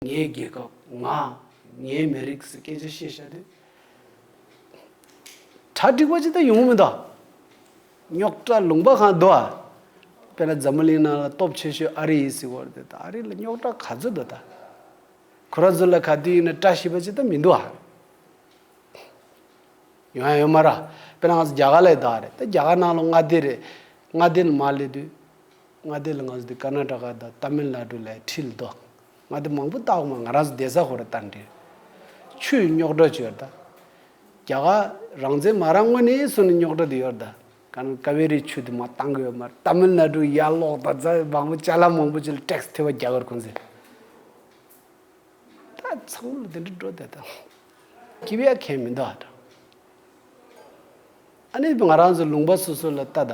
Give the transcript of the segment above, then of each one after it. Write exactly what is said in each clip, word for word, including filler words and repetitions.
ངའི་རྒྱལ་ཁབ། ང་། ངའི་མི་རིགས་ཟེར་སྐད་ཆ་བཤད་བཞག་དུས། གྲ་འགྲིག་པ་ཅིག་ད་ཡོང་གི་མི་འདུག་རྙོག་དྲ་ལུང་པ་གང་འདུག་ཨ། དཔེར་ན་འཛམ་བུ་གླིང་ནང་ལ་སྟོབས་ཆེ་ཤོས་ཨ་རི་ཡིན་ཟེར་བ་རེད། ད་ཨ་རི་ལ་རྙོག་དྲ་ག་ཚོད་འདུག་ད། ཁོ་རང་ཚོ་ལ་ག་དུས་ཡིན་ན་བཀྲ་ཤིས་པ་ཅིག་ད་མི་འདུག་ཨ། ཡོང་ཡ་ཡོད་མ་རེད། དཔེར་ན་ང་ཚོ་རྒྱ་གར་ལ་ད་རེད། ད་རྒྱ་གར་ནང་ལ་མངའ་སྡེ་རེད། མངའ་སྡེ་ནས་མར་སླེབས་དུས། མངའ་སྡེ་ལ་ང་ཚོ་དེ་ཀར་ན་ཊ་ཀ་དང་ཏ་མིལ་ནཱ་ཌུ་ལ་ཁྲིད་ལ་འདུག་མངའ་སྡེ་མང་པོ་བཏགས་མ། ང་རང་ཚོ་བསྡད་ས་ཁོ་ར་བཏང་འདྲ། ཆུའི་རྙོག་དྲ་ཅིག་ཡོད་ད། རྒྱ་གར་རང་བཙན་མ་རག་སྔོན་ནས་བཟུང་ནས་རྙོག་དྲ་དེ་ཡོད་ད། ཀ་ན་ཀ་ཝེ་རི་ཆུ་དེ་མར་བཏང་གི་ཡོད་མ་རེད། ཏ་མིལ་ནཱ་ཌུ་ཡར་ལོག་ད་ཛ་མང་པོ་ཅ་ལག་མང་པོ་ཅིག་ལ་ཊེག་སི་ཐེབས་པ་རྒྱག་གི་རེད་ཁོང་ཚོས། ད་ཚང་མ་ལ་དེ་འདྲ་འགྲོ་བསྡད་ད། སྐྱིད་པ་ཡ་གང་ཡང་མི་འདུག་ཨ། ཨ་ནི་ང་རང་ཚོ་ལུང་པ་སོ་སོ་ལ་ལྟ་ད།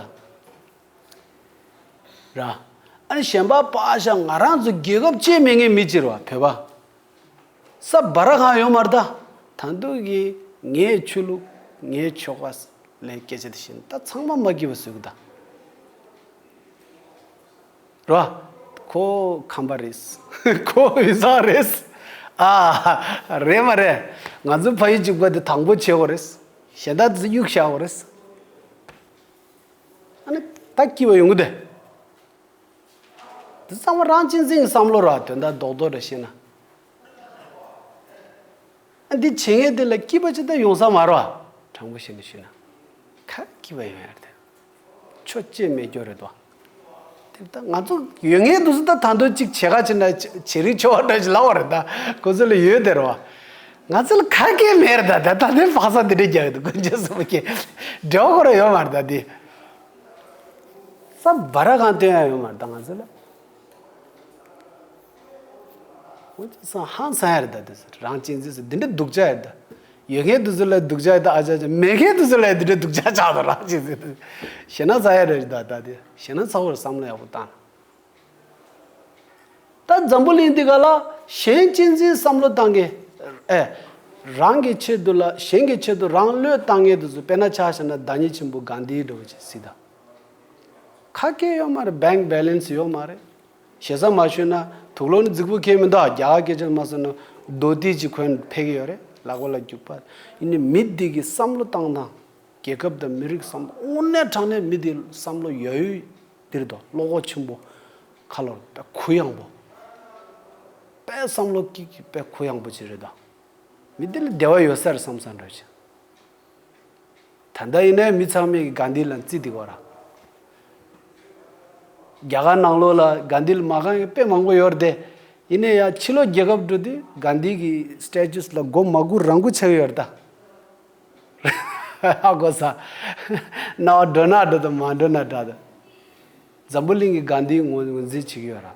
ར། ཨ་ནི་གཞན་པ་པ་ཤ་ང་རང་ཚོ་རྒྱལ་ཁབ་ཅིག་མེད་མཁན་མི་གཅིག་རེད་བ་བོད་པ། ས་བ་ར་གང་ཡོད་མ་རེད་ད། ད་འདུག་གི་ངའི་ཆོས་ལུགས། ངའི་ཆོལ་ཁ་ལ་སྐད་ཆ་དེ་བཤད་ན་ད་ཚང་མ་མ་སྐྱིད་པ་བཟོ་གི་ད། རོ། ཁོ་ཁམས་པ་རེད། ཁོ་དབུས་གཙང་རེད། ཨ། རེད་མ་རེད། ང་ཚོ་ཕ་ཡུལ་གཅིག་པ་དེ་དང་པོ་བྱེད་དགོས་རེད། གཞན་དག་དེ་ཚོ་གཡུག་བཞག་དགོས་རེད། ཨ་ནི་ད་སྐྱིད་པ་ཡོང་གི་འདུག་དེ་ཚང་མ་རང་གཅེས་འཛིན་གྱི་བསམ་བློ་ར། དོན་དག་རྡོག་རྡོག་རེ་བཤད་ན། ཨ་འདི་བྱེད་མཁན་དེ་ལ་སྐྱིད་པ་ཅིག་ད་ཡོང་ས་མ་རེད་བ། དྲང་པོ་བཤད་ནས་ཞུས་ན། ག་རེ་སྐྱིད་པ་ཡོང་ཡ་རེད་དེ། ཆོ་ཅེས་མེད་སྐྱོ་རེད་དོ། དེ་ད་ང་ཚོ་ཡོད་མཁན་དུ་སུ་ད་ད་འདོད་ཅིག་བྱེད་ག་ཅི་ན་བྱེད་རིགས་ཆོ་བ་འདྲ་ཞིག་ལབ་པ་རེད་ད། ཁོ་ཚོ་ལ་ཡོད་དེ་རེད་བ། ང་ཚོ་ལ་ག་གེ་མེད་རེད་ད། ད་ད་དེ་བག་ས་དེ་འདྲས་རྒྱག་གི་འདུག་དཀོན་མཆོག་གསུམ་གྱི་འབྲེལ་བ་ཁོ་ར་ཡོད་མ་རེད་ད་དེ། ས་བ་ར་གང་སྟོན་ཡ་ཡོད་མ་རེད་ད་ང་ཚོ་ལ། འོ་ཅི་སང་ཧང་སང་ཡ་རེད་ད་དེ་ཟེར། རང་གཅེས་འཛིན་ཟེར་འདི་འདྲ་སྡུག་ཅག་ཡ་རེད་ད། ཡོད་མཁན་དེ་ཚོ་ལ་སྡུག་ཅག་ཡ་ད་ཨ་ཅག་ཅག་མེད་མཁན་དེ་ཚོ་ལ་འདི་འདྲ་སྡུག་ཅག་ཆགས་ད་རང་གཅེས་འཛིན་དེ། ཞེ་ན་ཚ་ཡ་རེད་ད་ད་དེ། ཞེ་ན་ཚ་བོར་བསམ་བློ་ཡག་པོ་བཏང་། ད་འཛམ་བུ་གླིང་འདི་ག་ལ་གཞན་གཅེས་འཛིན་བསམ་བློ་བཏང་མཁན། ཨེ། རང་གི་ཆེད་དུ་ལ་གཞན་གྱི་ཆེད་དུ་རང་བློས་བཏང་མཁན་དེ་ཚོ་དཔེར་ན་ཆ་བཞག་ན་བདག་ཉིད་ཆེན་པོ་གྷན་དྷི་འདྲ་བོ་ཅིག་གཟིགས་དང་། ཁ་སྐད་ཡོད་མ་རེད། བེང་བེ་ལན་སི་ཡོད་མ་རེད། ཞེ་ས་མ་ཞུས་ན་དུག་སློག་ནི་རྫིག་པོ་ཁེལ་མི་འདུག་རྒྱ་གར་སྐད་ཆ་མ་ཟེར་ན་དོ་ཏི་ཅིག་གོན་ཕེབས་ཀྱི་ཡོད་རེད། ལག་པ་ལ་རྒྱུག་པ། ཡིན་ནའི་མི་འདི་གི་བསམ་བློ་བཏང་སྟངས། རྒྱལ་ཁབ་དང་མི་རིགས་བསམ་བློ། དངོས་གནས་དྲང་གནས་མི་འདི་བསམ་བློ་ཡ་ཡུལ་འདིར་དོ་བློ་ཁོག་ཆེན་པོ། ཁ་ལོ་དཔེ་གུ་ཡངས་པོ། དཔེ་བསམ་བློ་སྐྱིད་ཀྱི་དཔེ་གུ་ཡངས་པོ་ཅིག་རེད་དོ། མི་འདི་ལ་བདེ་བ་ཡོད་ས་རེད་བསམ་བསམ་འདྲ་ཅིག་ད་ལྟ་ཡིན་ནའི་མི་ཚང་མས་གྷན་དྷི་ལ་བརྩི་བསྡད་ཀྱི་ཡོད་ར། རྒྱ་གར་ནང་ལོགས་ལ་གྷན་དྷི་ལ་མ་དགའ་མཁན་དཔེ་མང་པོ་ཡོད་རེད་དེ། ཡིན་ནའི་ཡང་ཕྱི་ལོགས་རྒྱལ་ཁབ་འགྲོ་དུས་གྷན་དྷི་གི་སི་ཊེ་ཅུ་ལ་མགོ་མ་སྒུར་རང་སྒུར་ཆགས་ཀྱི་ཡོད་རེད་ད། ཧ་གོ་ས། རྣ་བ་འགྲོ་ན་འགྲོ་དང་མ་འགྲོ་ན་འདྲ་ད། འཛམ་བུ་གླིང་གི་གྷན་དྷི་ངོས་ངོས་འཛིན་བྱེད་ཀྱི་ཡོད་ར།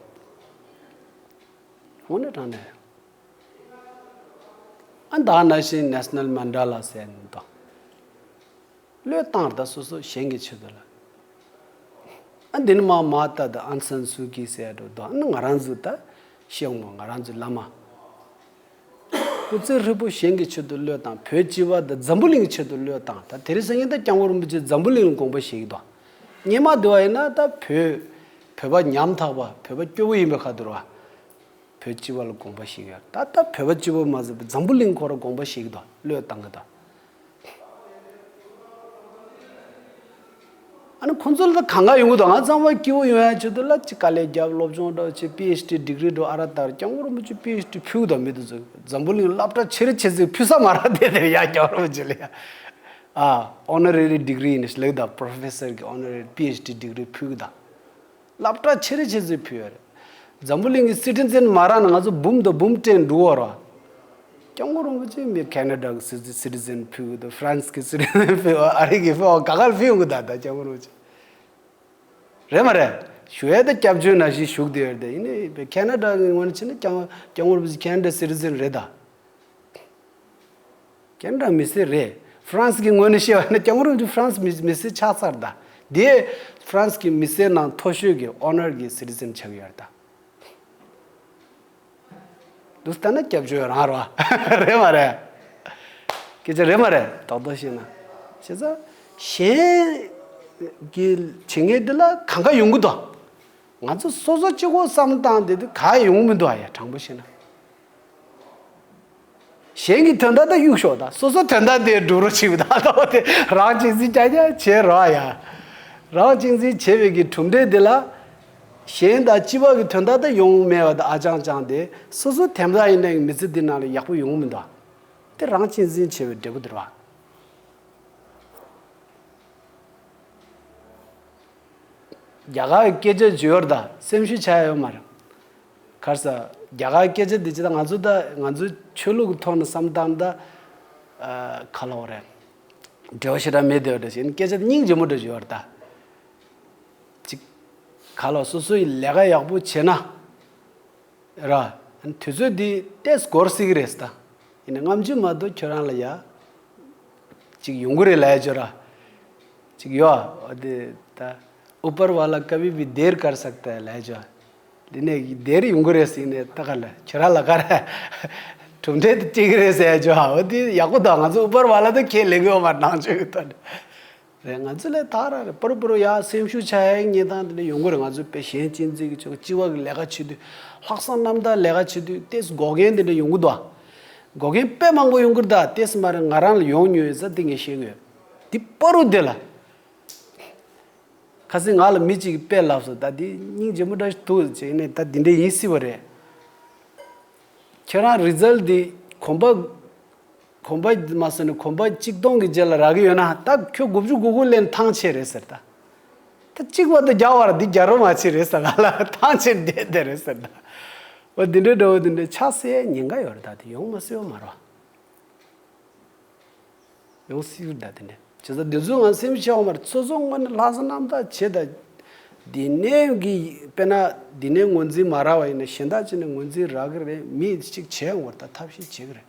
དངོས་གནས་དྲང་གནས། ཨ་ད་ནང་བཞིན་ནེ་ཤ་ནལ་མན་ཌེ་ལ་ཟེར་ནི་དང་། བློས་བཏང་ད་སོ་སོ་གཞན་གྱི་ཆེད་དུ་ལ། ཨ་འདི་ནི་མ་མ་ད་ད་ཨང་སན་སུ་ཀི་ཟེར་འགྲོ་དང་ཨ་ནི་ང་རང་ཚོ་ད་ཤེས་ཡོང་མ་ང་རང་ཚོའི་བླ་མ། སྐུ་ཚེ་ཧྲིལ་པོ་གཞན་གྱི་ཆེད་དུ་བློས་བཏང་བོད་སྤྱི་པ་ད་འཛམ་བུ་གླིང་གི་ཆེད་དུ་བློས་བཏང་ད་དེ་རིང་སང་ཉིན་ད་སྐྱབས་མགོན་རིན་པོ་ཆེ་འཛམ་བུ་གླིང་ལ་དགོངས་པ་བཞེས་ཀྱི་འདུག་སྔོན་མ་དེ་བ་ཡིན་ན་ད་བོད་བོད་པ་ཉམ་ཐག་པ་བོད་པ་སྐྱོ་བོ་ཡིན་པའི་ཁ་ཐུར་བ། བོད་སྤྱི་པ་ལ་དགོངས་པ་བཞེས་ཀྱི་ཡོད་རེད། ད་ལྟ་བོད་པ་སྤྱི་པ་མ་ཟད་པའི་འཛམ་བུ་གླིང་ཁོ་ར་དགོངས་པ་བཞེས་ཀྱི་འདུག་བློས་བཏང་གི་འདུག་ཨ་ནི་ཁོང་ཚོ་ལ་ད་གང་ག་ཡོང་གི་འདུག་ང་ཚང་མ་སྐྱིད་པོ་ཡོང་ཡ་ཆེད་དུ་ལ་ཅིག་དཀའ་ལས་རྒྱབ་སློབ་སྦྱོང་འདྲ་བྱེད་པི་ཨེཆ་ཌི་ཌི་གི་རི་འགྲོ་ཨ་ར་ལྟར་སྐྱབས་མགོན་རིན་པོ་ཆེ་པི་ཨེཆ་ཌི་ཕུལ་གི་འདུག་མི་དེ་ཚོ་འཛམ་བུ་གླིང་སློབ་གྲྭ་ཆེ་རེ་ཆེ་ཚོས་ཕུལ་ས་མ་རེད་དེ་དེར་ཡ་སྐྱབས་མགོན་རིན་པོ་ཆེ་ལ་ཡ་ཨ་ཨོ་ནོ་རེ་རི་ཌི་གི་རི་ཡིན་ནི་ལེགས་ད་པོ་རོ་ཕེ་སར་གི་ཨོ་ནོ་རེ་རི་པི་ཨེཆ་ཌི་ཌི་གི་རི་ཕུལ་གི་འདུག་སློབ་གྲྭ་ཆེ་རེ་ཆེ་ཚོས་ཕུལ་ཡོད་རེད། འཛམ་བུ་གླིང་གི་སི་ཊི་ཛེན་མ་རག་ན་ང་ཚོ་འབུམ་དང་འབུམ་སྤྲད་འགྲོ་བ་རེད། སྐྱབས་མགོན་རིན་པོ་ཆེ་མི་ཁེ་ན་ཌ་གི་སི་སི་ཊི་ཛེན་ཕུལ་གི་འདུག་ཧྥ་རན་སི་གི་སི་ཊི་ཛེན་ཕུལ་བ་ཨ་རི་གི་ཕུལ་བ་ག་ག་ལ་ཕུལ་ཡོང་གི་ད་ད་སྐྱབས་མགོན་རིན་པོ་ཆེ། རེད་མ་རེད། ཞུ་ཡས་ད་སྐྱབས་བཅོལ་ནང་བཞིན་བཞུགས་བསྡད་ཡོད་རེད་དེ་ཡིན་ནའི་ཁེ་ན་ཌ་གི་ངོས་ནས་བྱས་ན་སྐྱབས་སྐྱབས་མགོན་རིན་པོ་ཆེ་ཁེ་ན་ཌ་སི་ཊི་ཛེན་རེད་ད། ཁེ་ན་ཌ་མི་སེར་རེད། ཧྥ་རན་སི་གི་ངོས་ནས་བཤད་པ་ན་སྐྱབས་མགོན་རིན་པོ་ཆེ་ཧྥ་རན་སི་མི་མི་སེར་ཆགས་ཚར་ད། དེ་ཧྥ་རན་སི་གི་མི་སེར་ནང་མཐོ་ཤོས་ཀྱི་ཨོ་ནར་གྱི་སི་ཊི་ཛེན་ཆགས་ཡོད་རེད་ད། འདུག་ལྟ་ན་སྐྱབས་བཅོལ་རང་རེད་བ། རེད་མ་རེད། སྐད་ཆ་རེད་མ་རེད་རྡོག་རྡོག་བཤད་ན། བྱས་ཙང་གཞན་གྱི་བྱེད་མཁན་འདི་ལ་གང་ག་ཡོང་གི་འདུག་ང་ཚོ་སོ་སོ་གཅིག་པོ་བསམ་བློ་བཏང་བསྡད་དུས་ག་ཡོང་གི་མི་འདུག་ཨ་ཡ་དྲང་པོ་བཤད་ན། གཞན་གྱི་དོན་དག་ད་གཡུག་ཞོག་ད་སོ་སོ་དོན་དག་དེ་སྒྲུབ་རོགས་བྱེད་པ་ད་ད་དེ་རང་གཅེས་འཛིན་ཀྱང་ཀྱང་བྱེད་རོགས་ཡ། རང་གཅེས་འཛིན་བྱེད་པའི་གི་གྲུབ་འབྲས་དེ་ལ། གཞན་དང་སྤྱི་བ་གི་དོན་དག་ད་ཡོང་མེད་པ་ད་ཨ་ཅང་ཅང་དེ་སོ་སོ་དེ་འདྲ་ཡིན་ནའི་མི་ཚེ་འདི་ནང་ལ་ཡག་པོ་ཡོང་མི་འདུག་དེ་རང་གཅེས་འཛིན་བྱེད་པའི་འབྲས་བུ་དེ་རེད་བ། རྒྱ་གར་གྱི་སྐད་ཆ་བརྗོད་ཡོད་རེད་ད་སེམས་ཤུགས་ཆག་ཡ་ཡོད་མ་རེད། ག་རེ་ཟེར། རྒྱ་གར་སྐད་ཆ་འདི་ཅི་ད་ང་ཚོ་ད་ང་ཚོའི་ཆོས་ལུགས་ཀྱི་ཐོག་ནས་བསམ་བཏང་ད། ཨ། ག་ལབ་དགོས་རེད། འབྲེལ་བ་ཞེ་དྲག་མེད་བསྡད་པ་འདྲ་ཞིག་སྐད་ཆ་སྙིང་རྗེ་མོ་འདྲ་ཞིག་ཡོད་རེད་ད། ཅིག་ག་ལབ་སོ་སོ་ཡི་ལས་ཀ་ཡག་པོ་བྱས་ན། ར། དུས་ཚོད་འདི་ཏོག་ཙམ་འགོར་སྲིད་ཀྱི་རེད་ད། ཡིན་ནའི་སྔ་ཕྱི་མ་གཏོགས་ཁྱོད་རང་ལ་ཡ། ཅིག་ཡོང་གི་རེད་ལབ་ཡ་ཅིག་ཡོད་ར། ཅིག་ཡོད་ཨ་དེ་ད། ऊपर वाला कभी भी देर कर सकता है ལབ་ཡ་ཅིག་ཡོད། འདི་ནས་འདིར་ཡོང་གི་རེད་ཟེར་ནས་ད་ག་ལ་ཁྱོད་རང་ལ་ག་རེ། གྲུབ་འབྲས་དེ་སྤྲད་ཀྱི་རེད་ཟེར་ཡ་ཅིག་ཡོད། འོ་དེ་ཡག་པོ་འདུག་ང་ཚོ་ऊपर वाला ད་ཁས་ལེན་གི་ཡོད་མ་རེད་ནང་ཆོས་ཀྱི་ཐོག་ནས། རེད། ང་ཚོ་ལས་ཐག་ར་རེད། པར་པར་ཡ་སེམས་ཤུགས་ཆག་ཡའི་གནས་སྟངས་དེ་འདྲ་ཡོང་གི་རེད། ང་ཚོ་དཔེ་གཞན་གཅེས་འཛིན་གྱི་ཆོ་ག་སྤྱི་བ་གི་ལས་ཀ་བྱེད་དུས་ལྷག་བསམ་རྣམ་དག་ལས་ཀ་བྱེད་དུས་ཏོག་ཙམ་འགོག་རྐྱེན་དེ་འདྲ་ཡོང་གི་འདུག་འགོག་རྐྱེན་དཔེ་མང་པོ་ཡོང་གི་རེད་ད། ཏོག་ཙམ་མ་རེད་ང་རང་ལ་ཡོང་མྱོང་ཡོད་ས་དེ་ངས་བཤད་གི་ཡོད། འདི་པར་རུ་དེ་ལ། ཁ་སང་ང་ལ་མི་གཅིག་གིས་དཔེ་ལབ་སོང་། ད་འདི་སྙིང་རྗེ་མོ་འདྲ་ཞིག་འདུག་ཅེས་ནས་ད་འདི་འདྲ་ཡིན་སྲིད་པ་རེད། ཁྱེད་རང་རི་ཛལ་འདི་གོམ་པ། གོམ་པ་མ་སོན་ནས་གོམ་པ་གཅིག་སྟོང་གི་རྗེས་ལ་རག་གི་ཡོད་ན་ད་ཁྱོད་དགུ་བཅུ་གོ་དགུ་ལེན་ཐང་ཆད་རེད་ཟེར་ད། ད་གཅིག་བར་དུ་རྒྱག་བར་འདི་རྒྱག་རོགས་མ་བྱེད་རེད་ཟེར་ང་ལ་ཐང་ཆད་བསྡད་བསྡད་རེད་ཟེར་ད། འོ་འདི་འདྲའི་འདྲ་བོ་འདི་འདྲའི་ཆགས་སའི་ཉེན་ཁ་ཡོད་རེད་ད། དེ་ཡོང་མ་སྲིད་པ་མ་རེད། ཡོང་སྲིད་ད་དེ་འདྲ། བྱས་ཙང་འདི་ཚོ་ང་སེམས་ཤེས་འོང་མ་རེད། སོ་སོ་དངོས་གནས་ལྷག་བསམ་རྣམ་དག་བྱེད་ད། འདི་ནས་གི་དཔེར་ན་འདི་ནས་ངོས་འཛིན་མ་རག་པ་ཡིན་ན་གཞན་དག་ཅིག་ནས་ངོས་འཛིན་རག་གི་རེད། མི་གཅིག་བྱས་འོང་བར་ད་ཐབས་ཤེས་བྱེད་ཀྱི་རེད།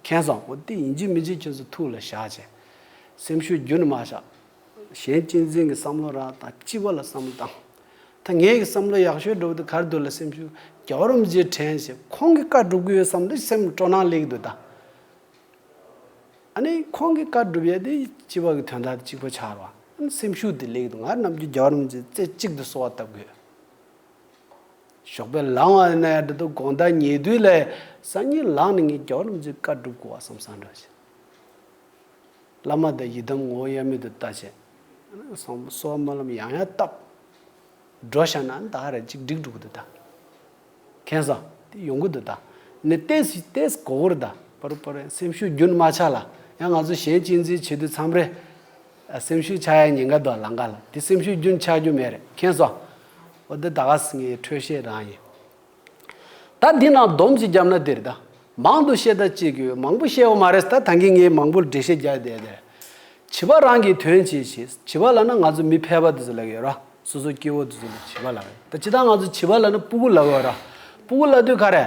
མཁྱེན་སོང་། འོ་དེ་ཡིན་གཅིག་མིན་གཅིག་ཁྱོད་ཚོ་ཐུགས་ལ་བཞག་བྱས། སེམས་ཤུགས་རྒྱུན་མ་བཞག་གཞན་གཅེས་འཛིན་གྱི་བསམ་བློ་རག་དང་སྤྱི་བ་ལ་བསམ་བློ་བཏང་། ད་ངའི་གི་བསམ་བློ་ཡག་ཤོས་འགྲོ་བ་དེ་ག་རེ་འདུག་ལ་སེམས་ཤུགས་རྒྱལ་བ་རིན་པོ་ཆེ་དྲན་བྱས་ཁོང་གི་བཀའ་སྒྲུབ་གི་ཡོད་བསམ་དུས་སེམས་སྤྲོ་སྣང་སླེབས་ཀྱི་འདུག་ད། ཨ་ནི་ཁོང་གི་བཀའ་སྒྲུབ་ཡས་དེ་སྤྱི་བ་གི་དོན་དག་དེ་གཅིག་པ་ཆགས་རོགས། ཨ་ནི་སེམས་ཤུགས་དེ་སླེབས་ཀྱི་འདུག་ང་ནམ་རྒྱུན་རྒྱལ་བ་རིན་པོ་ཆེ་རྩེ་གཅིག་ཏུ་གསོལ་བ་བཏབ་དགོས། ཞོགས་པའི་ལངས་པ་ཡིན་ན་ཡང་འདྲ་འདུག་དགོང་དག་ཉལ་དུས་ལ་སང་ཉིན་ལངས་ནས་ངས་རྒྱལ་བ་རིན་པོ་ཆེའི་བཀའ་སྒྲུབ་དགོས་པ་བསམ་བསམ་འདྲ་བྱས། བླ་མ་དང་ཡི་དམ་ངོ་བོ་དབྱེར་མེད་དུ་ལྟ་བྱས། གསོལ་བ་སྨོན་ལམ་ཡང་ཡང་བཏབ། འགྲོ་བཞག་ན་ད་ག་རེ་གཅིག་འགྲིག་འགྲོ་གི་འདུག་ད། མཁྱེན་སོང་། དེ་ཡོང་གི་འདུག་ད། ནི་ཏེས་ཏེས་གོ་བར་ད། པར་པར་སེམས་ཤུགས་རྒྱུན་མ་ཆག་ལ། ཡང་ང་ཚོ་གཞན་གཅེས་འཛིན་བྱེད་དུས་མཚམས་རེ། ཨ། སེམས་ཤུགས་ཆག་ཡ་ཉེན་ཁ་འདུག་ལམ་ཁ་ལ། དེ་སེམས་ཤུགས་རྒྱུན་ཆག་རྒྱུ་མེད་རེད། མཁྱེན་སོང་། འོ་དེ་ད་ག་སེ་ངའི་འཕྲོས་བཤད་རང་ཡིན། ད་འདི་ནང་སྡོམ་ཅིག་བརྒྱབ་ན་དེ་རེད་ད། མང་དུ་བཤད་ད་ཅིག་གི་མང་པོ་བཤད་འོ་མ་རེད་ད། ད་གིན་ངས་མང་པོ་འགྲེལ་བཤད་རྒྱག་བསྡད་དེ། བྱིས་པ་རང་གི་དོན་བྱེད་ཅིག་བྱིས་པ་ལབ་ན་ང་ཚོ་མི་ཕལ་པ་དེ་ཚོ་ལབ་ཀྱི་ཡོད་ར། སོ་སོ་སྐྱེ་བོ་དེ་ཚོ་ལ་བྱིས་པ་ལབ་ཡོད་ད། ཇི་ལྟར་ང་ཚོ་བྱིས་པ་ལབ་ན་སྤུ་གུ་ལབ་ཀྱི་ཡོད་ར། སྤུ་གུ་ལབ་དུས་ག་རེ།